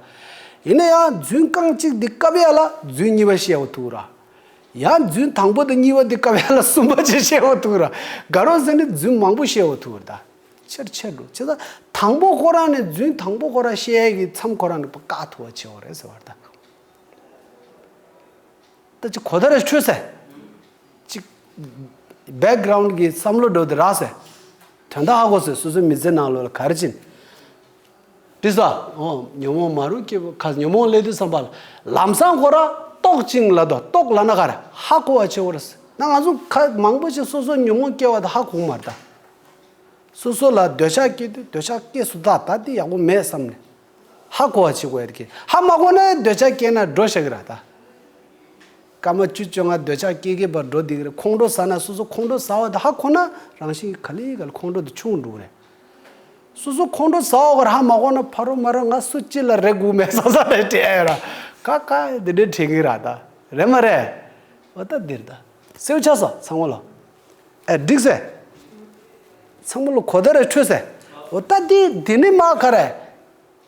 ཡིན་ན་ཡང་རྫུན་རྐང་གཅིག་འདི་བཀབ་ཡ་ལ་རྫུན་གཉིས་པ་བཤད་པ་ཐུག་ར། ཡང་རྫུན་དང་པོ་དང་གཉིས་པ་འདི་བཀབ་ཡ་ལ་གསུམ་པ་ཅིག་བཤད་པ་ཐུག་ར། དགའ་རོགས་ཟེར་ནས་རྫུན་མང་པོ་བཤད་པ་ཐུག་ར་ད། ཆེར་ཆེར་འགྲོ་བྱས་ཙང་དང་པོ་ཁོ་རང་ནས་རྫུན་དང་པོ་ཁོ་རང་བཤད་ཡ་གི་མཚམས་ཁོ་རང་ནས་བཀག་ཐུབ་པ་བྱེད་པ་རེད་ཟེར་བ་རེད་ད། ད་ཅི་གོ་བརྡ་རེ་འཕྲོད་ཟེར། ཅིག་བེག་གྷ་རའུན་གྱི་བསམ་བློ་འགྲོ་དེ་རག་ཟེར། དོན་དག་ཧ་གོ་ཟེར། སོ་སོའི་མི་ཚེ་ནང་ལོགས་ལ་ག་རེ་ཕྱིན། དྲིས་སོ། ཨོ་ཉོན་མོངས་མ་རུངས་སྐྱེས་བུ་ཁ་ཉོན་མོངས་སླེབས་དུས་བསམ་པ་ལ་ལམ་སང་ཁོ་ར་རྟོག་ཅིང་ལབ་དོ། རྟོག་ལབ་ན་ག་རེ་ཧ་གོ་བ་བྱེད་དགོས་རེད་ཟེར། ན་ང་ཚོ་ཁ་མང་པོ་ཞིག་སོ་སོ་ཉོན་མོངས་སྐྱེ་བ་དེ་ཧ་གོ་གི་མ་རེད་ད། སོ་སོ་ལ་འདོད་ཆགས་སྐྱེ་དུས་འདོད་ཆགས་སྐྱེས་སོང་ད། ད་འདི་ཡག་པོ་མེད་བསམ་ནས་ཧ་གོ་བ་བྱེད་དགོས་ཡ་དེ་གི་ཧ་མ་གོ་ན་འདོད་ཆགས་སྐྱེས་ན་འགྲོ་ཤག་གི་ར་ད། སྐར་མ་བཅུ་བཅོ་ལྔ་འདོད་ཆགས་སྐྱེ་སྐྱེ་བར་འགྲོ་འདི་གི་རེད། ཁོང་ཁྲོ་ཟ་ན་སོ་སོ་ཁོང་ཁྲོ་ཟ་བ་དེ་ཧ་གོ་ན་རང་བཞིན་གྱི་ག་ལེ་ག་ལེ་ཁོང་ཁྲོ་དེ་ཆུང་འགྲོ་གི་རེད། སོ་སོ་ཁོང་ཁྲོ་ཟ་འོག་གར་ཧ་མ་གོ་ན་ཕ་རོ་མ་རོ་ང་སུ་ཅི་ལ་རེ་སྒུག་མེད་ས་ས་རེ་དྲན་ཡོད་ར། ཀ་ཀ་དེ་འདྲའི་དྲན་གི་ར་ད། རེད་མ་རེད། འོ་ད་འདིར་ད། སེའུ་ཆགས་སོ་ཚང་མ་ལོ། ཨེ་འགྲིག་སེ། ཚང་མ་ལོ་གོ་བརྡ་རེ་འཕྲོད་སེ། འོ་ད་དེ་དེ་ནི་མ་ག་རེ།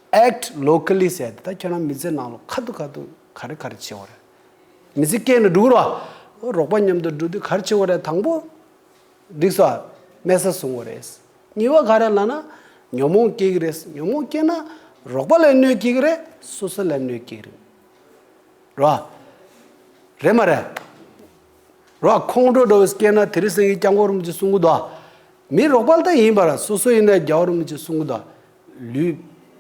Act locally ཟེར་ད་ཁྱོད་རང་མི་ཚེ་ནང་ལོ་ཁ་ཐུག་ཁ་ཐུག་ག་རེ་ག་རེ་བྱེད་འོ་རེད། མི་ཚེ་སྐྱེལ་ནས་འགྲོ་གི་རོ། རོགས་པ་མཉམ་དུ་འགྲོ་དུས་ག་རེ་བྱེད་འོ་རེད་དང་པོ། འགྲིག་སོ། དམན་ས་བཟུང་བ་རེད། གཉིས་པ་ག་རེ་ལབ་ན། ཉོན་མོངས་སྐྱེ་གི་རེད། ཉོན་མོངས་སྐྱེ་ན། རོགས་པ་ལ་གནོད་སྐྱེལ་གི་རེད། སོ་སོ་ལ་གནོད་སྐྱེལ་གི་རེད། རོ། རེད་མ་རེད། རོ་ཁོང་ཁྲོ་འདྲ་བོ་སྐྱེ་ན་དེ་རིང་སང་ཉིན་སྐྱབས་མགོན་རིན་པོ་ཆེ་གསུང་གི་འདུག་མི་རོགས་པ་ལ་ད་ཡིན་པ་ར་སོ་སོ་ཡིན་ན་རྒྱལ་བ་རིན་པོ་ཆེ་གསུང་གི་འདུག་ལུས་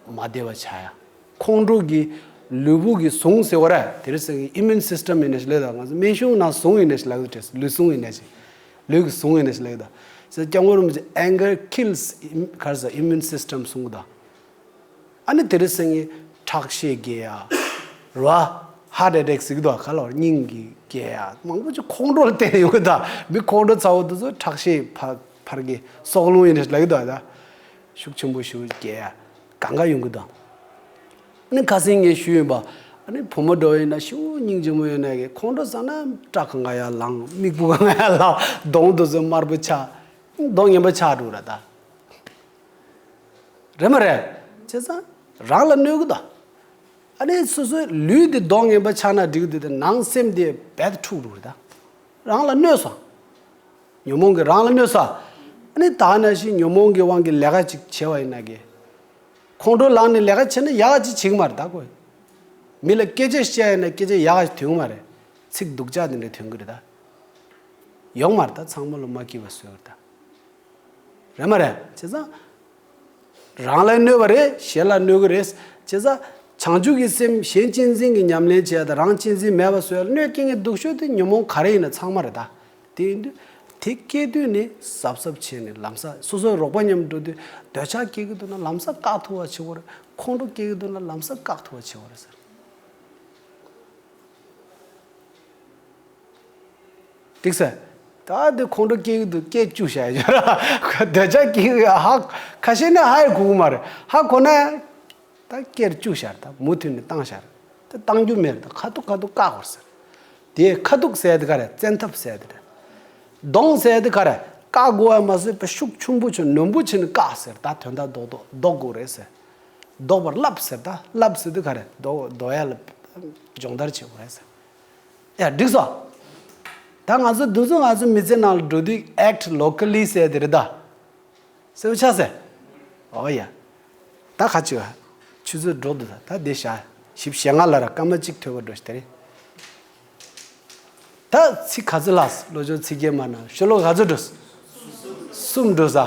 མ་བདེ་བ་ཆགས་ཡ། ཁོང་ཁྲོ་གི་ལུས་པོ་གི་ཟུངས་ཟེར་བ་ར་དེ་རིང་སང་ཉིན་immune system ཡིན་ན་ཞིག་ལས་ད་ང་ཚོ་སྨན་གཞུང་ནང་ཟུངས་ཡིན་ན་ཞིག་ལབ་གི་འདུག་ལུས་ཟུངས་ཡིན་ན་ཞིག་ལུས་ཀྱི་ཟུངས་ཡིན་ནས་ལེགས་དང་། ཟེར་སྐྱབས་མགོན་རིན་པོ་ཆེ། Anger kills im- ག་རེ་ཟེར་immune system གསུང་གི་དང་། ཨ་ནི་དེ་རིང་སང་ཉིན་ཁྲག་ཤེད་རྒྱས་ཡ། རོ། heart attack ཟེར་གི་འདུག་ག་ལ་བར་སྙིང་གི་རྒྱས་ཡ་མང་པོ་ཅིག་ཁོང་ཁྲོ་ལ་བརྟེན་ཡོང་གི་དང་། མི་ཁོང་ཁྲོ་ཚ་བོ་དེ་ཚོ་ཁྲག་ཤེད་འཕར་འཕར་གི་སྲོག་རླུང་ཡིན་ནས་ལེགས་དང་ད། ཤུགས་ཆེན་པོ་ཞིག་རྒྱས་ཡ་གང་ག་ཡོང་གི་དང་། ཨ་ནི་ཁ་སང་ངས་ཞུས་ཡིན་པ། ཨ་ནི་བུ་མོ་འགྲོ་ཡིན་ན་ཤུགས་སྙིང་རྗེ་མོ་ཡོད་ན་གི་ཁོང་ཁྲོ་ཟ་ན་སྐྲ་གང་ག་ཡར་ལངས། མིག་སྤུ་གང་ག་ཡར་ལངས། གདོང་དུ་ཚོད་དམར་པོ་ཆགས། གདོང་ངན་པ་ཆགས་འགྲོ་ར་ད། རེད་མ་རེད། བྱས་ཙང་རང་ལ་གནོད་གི་ད། ཨ་ནི་སོ་སོའི་ལུས་དེ་གདོང་ངན་པ་ཆགས་ན་འགྲིག་གི་འདུག་དེ་ནང་སེམས་དེ་རྦད་དེ་འཁྲུག་འགྲོ་ར་ད། རང་ལ་གནོད་སོང་། ཉོན་མོངས་ཀྱིས་རང་ལ་གནོད་ས། ཨ་ནི་ད་ནང་བཞིན་ཉོན་མོངས་ཀྱི་དབང་གིས་ལས་ཀ་ཅིག་བྱས་པ་ཡིན་ན་གི། ཁོང་ཁྲོ་ལངས་ནས་ལས་ཀ་བྱས་ན་ཡག་ག་ཅིག་བྱེད་ཀྱི་མ་རེད་ད་ཁོས། མི་ལ་སྐད་ཆ་བཤད་ཡིན་ན་སྐད་ཆ་ཡག་ག་ཅིག་ཐོན་གྱི་མ་རེད། ཚིག་སྡུག་ཅག་དེ་འདྲ་ཐོན་གྱི་རེད་ད། ཡོང་མ་རེད་ད་ཚང་མ་ལ་མ་སྐྱིད་པ་བཟོས་ཡོད་རེད་ད། རེད་མ་རེད། བྱས་ཙང་། རང་ལ་གནོད་པ་རེད། གཞན་ལ་གནོད་གི་རེད། བྱས་ཙང་། བྱང་ཆུབ་ཀྱི་སེམས་གཞན་གཅེས་འཛིན་གྱི་ཉམས་ལེན་བྱས་དང་རང་གཅེས་འཛིན་མེད་པ་བཟོས་ལ་གནོད་སྐྱེལ་མཁན་སྡུག་ཤོས་དེ་ཉོན་མོངས་ག་རེ་ཡིན་ན་ཚང་མ་རེད་ད། དེ་ཡིན་དུས། དེ་སྐྱེ་དུས་ནི་གཟབ་གཟབ་བྱས་ནས་ལམ་སང་སོ་སོའི་རོགས་པ་མཉམ་དུ་འགྲོ་དུས་འདོད་ཆགས་སྐྱེ་གི་འདུག་ན་ལམ་སང་བཀག་ཐུབ་པ་བྱེད་དགོས་རེད། ཁོང་ཁྲོ་སྐྱེ་གི་འདུག་ན་ལམ་སང་བཀག་ཐུབ་པ་བྱེད་དགོས་རེད་ཟེར། འགྲིག་སེ། ད་དེ་ཁོང་ཁྲོ་སྐྱེ་གི་འདུག་སྐད་བཅུག་བཞག་ཡོད་ར། འདོད་ཆགས་སྐྱེ་གི་ཧ། ཁ་ཤས་ནི་ཧ་ཡི་གོ་གི་མ་རེད། ཧ་གོ་ན། ད་སྐད་བཅུག་བཞག་ད་མུ་མཐུད་ནས་བཏང་བཞག་ད་བཏང་རྒྱུ་མེད་ད་ཁ་ཐུག་ཁ་ཐུག་བཀག་དགོས་ཟེར། དེ་ཁ་ཐུག་ཟེར་དེ་ག་རེད། བཙན་ཐབས་ཟེར་དེ་རེད། གདོང་ཟེར་དེ་ག་རེད། བཀག་དགོས་པ་མ་ཟད་པའི་ཤུགས་ཆུང་པོ་བྱུང་ནོན་པོ་བྱས་ནས་བཀག་ཟེར་ད་དོན་དག་རྡོག་རྡོག་རྡོག་དགོས་རེད་ཟེར། ལྡོག་པར་བསླབ་ཟེར་ད། བསླབ་ཟེར་དུས་ག་རེ་ལྡོག་ལྡོག་ཡ་ལ་སྦྱོང་བརྡར་བྱེད་དགོས་རེད་ཟེར། ཡ་འགྲིག་སོ། ད་ང་ཚོ་འདི་ཚོ་ང་ཚོ་མི་ཚེ་ནང་ལ་འགྲོ་དུས་act locally ཟེར་དེ་རེད་ད། གསལ་པོ་ཆགས་སེ། ཨོ་ཡ། ད་ཁ་ཅིག་ཆུ་ཚོད་འགྲོ་འདུག་ད་ད་འདི་ཞག་བཞི་བཅུ་ཞེ་ལྔ་ལ་ར་སྐར་མ་གཅིག་ཐོས་པ་འགྲོ་ཞིག་དེ་རེད། ད་ཚིག་ག་ཚོད་ལྷག་སོང་བློ་སྦྱོང་ཚིག་བརྒྱད་མ་གནང་ཤོ་ལོ་ཀ་ག་ཚོད་འགྲོ་སོང་། གསུམ་འགྲོ་ས།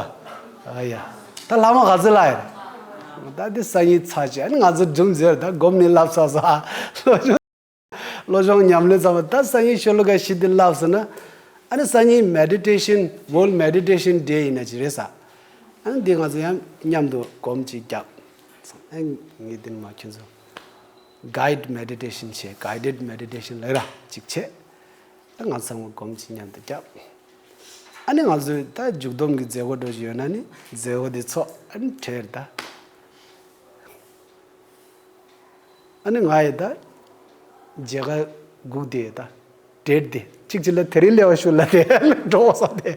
ཨ་ཡ། ད་ལྷག་མ་ག་ཚོད་ལྷག་ཡོད་རེད། ད་འདི་སང་ཉིན་ཚར་བྱས་ཨ་ནི་ང་ཚོ་སྒྲུང་མཛད་ད་སྒོམ་ནི་ལབ་ཚར་ས། བློ་སྦྱོང་བློ་སྦྱོང་ཉམས་ལེན་ཚང་མ་ད་སང་ཉིན་ཤོ་ལོ་ཀ་བཞི་འདི་ལྷག་སོང་ན། ཨ་ནི་སང་ཉིན་Meditation World Meditation Day ཡིན་ན་ཅི་རེད་ས། ཨ་ནི་འདི་ང་ཚོ་ཡང་མཉམ་དུ་སྒོམ་ཅིག་རྒྱབ། ཨ་ངས་འདི་ནི་མ་ཁྱོད་ཚོ། Guide meditation བྱེད་guided meditation ལབ་ར་ཅིག་བྱེད། ད་ང་ཚང་མ་སྒོམ་ཅིག་མཉམ་དུ་རྒྱབ། ཨ་ནི་ང་ཚོས་ད་མཇུག་སྡོམ་གྱི་མཛད་སྒོ་འགྲོ་བཞིན་ཡོད་ན་ནི་མཛད་སྒོ་འདི་ཚོགས་ཨ་ནི་གྲལ་ད། ཨ་ནི་ང་ཡི་ད། མཇལ་ཁ་སྒུག་དེ་ད། date དེ་གཅིག་གཅིག་ལ་དེ་རིང་སླེབས་པ་ཤོག་ལབ་དེ་འགྲོ་བ་སོང་དེ།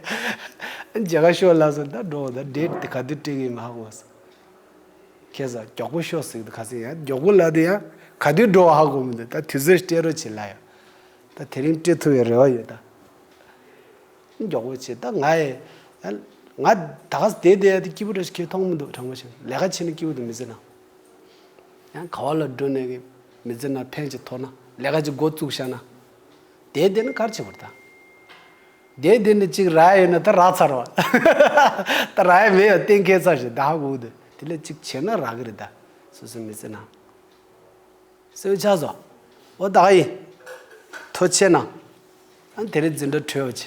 མཇལ་ཁ་ཤོག་ལབ་སོང་ད་འགྲོ་བ་ད་date དེ་ག་དུས་སྤྲད་ཀྱི་ཡིན་མ་ཧ་གོ་སོང་། ཁྱེད་ས་མགྱོགས་པོ་ཤོག་ཟེར་གི་འདུག་ཁ་སང་ཡང་མགྱོགས་པོ་ལབ་དེ་ཡང་ག་དུས་འགྲོ་བ་ཧ་གོ་མི་འདུག་ད་དུས་ཚོད་སྤྲད་རོགས་བྱེད་ལ་ཡ། ད་དེ་རིང་སྤྲད་ཐུབ་པའི་རེ་བ་ཡོད་ད། མགྱོགས་པོ་བྱེད་ད་ང་ཡི། ང་ད་ག་ས་བསྡད་བསྡད་ཡ་དེ་སྐྱིད་པོ་འདྲ་ཞིག་ཁྱེད་མཐོང་མི་འདུག་དྲང་པོ་བྱས་ལས་ཀ་བྱེད་ན་སྐྱིད་པོ་འདུག་མི་ཚེ་ནང་། ཡང་ག་བ་ལ་འགྲོ་ནས་གི་མི་ཚེ་ནང་ཕན་ཅིག་ཐོགས་ན་ལས་ཀ་ཅིག་འགོ་བཙུགས་བཞག་ན། བསྡད་བསྡད་ན་ག་རེ་བྱེད་དགོས་རེད་ད། བསྡད་བསྡད་ན་ཅིག་རག་ཡོད་ན་ད་རག་ཚར་བ། ད་རག་ཡ་མེད་ཡ་གཏན་འཁེལ་ཚར་ཞིག་ད་ཧ་གོ་གི་འདུག་དེ་ལས་ཅིག་བྱས་ན་རག་གི་རེད་ད། སོ་སོའི་མི་ཚེ་ནང་། གསལ་པོ་ཆགས་སོང་། འོ་ད་ག་ཡིན། ཐུགས་རྗེ་གནང་། ཨ་ནི་དེ་རིང་འཛིན་གྲྭ་གྲོལ་བ་བྱས།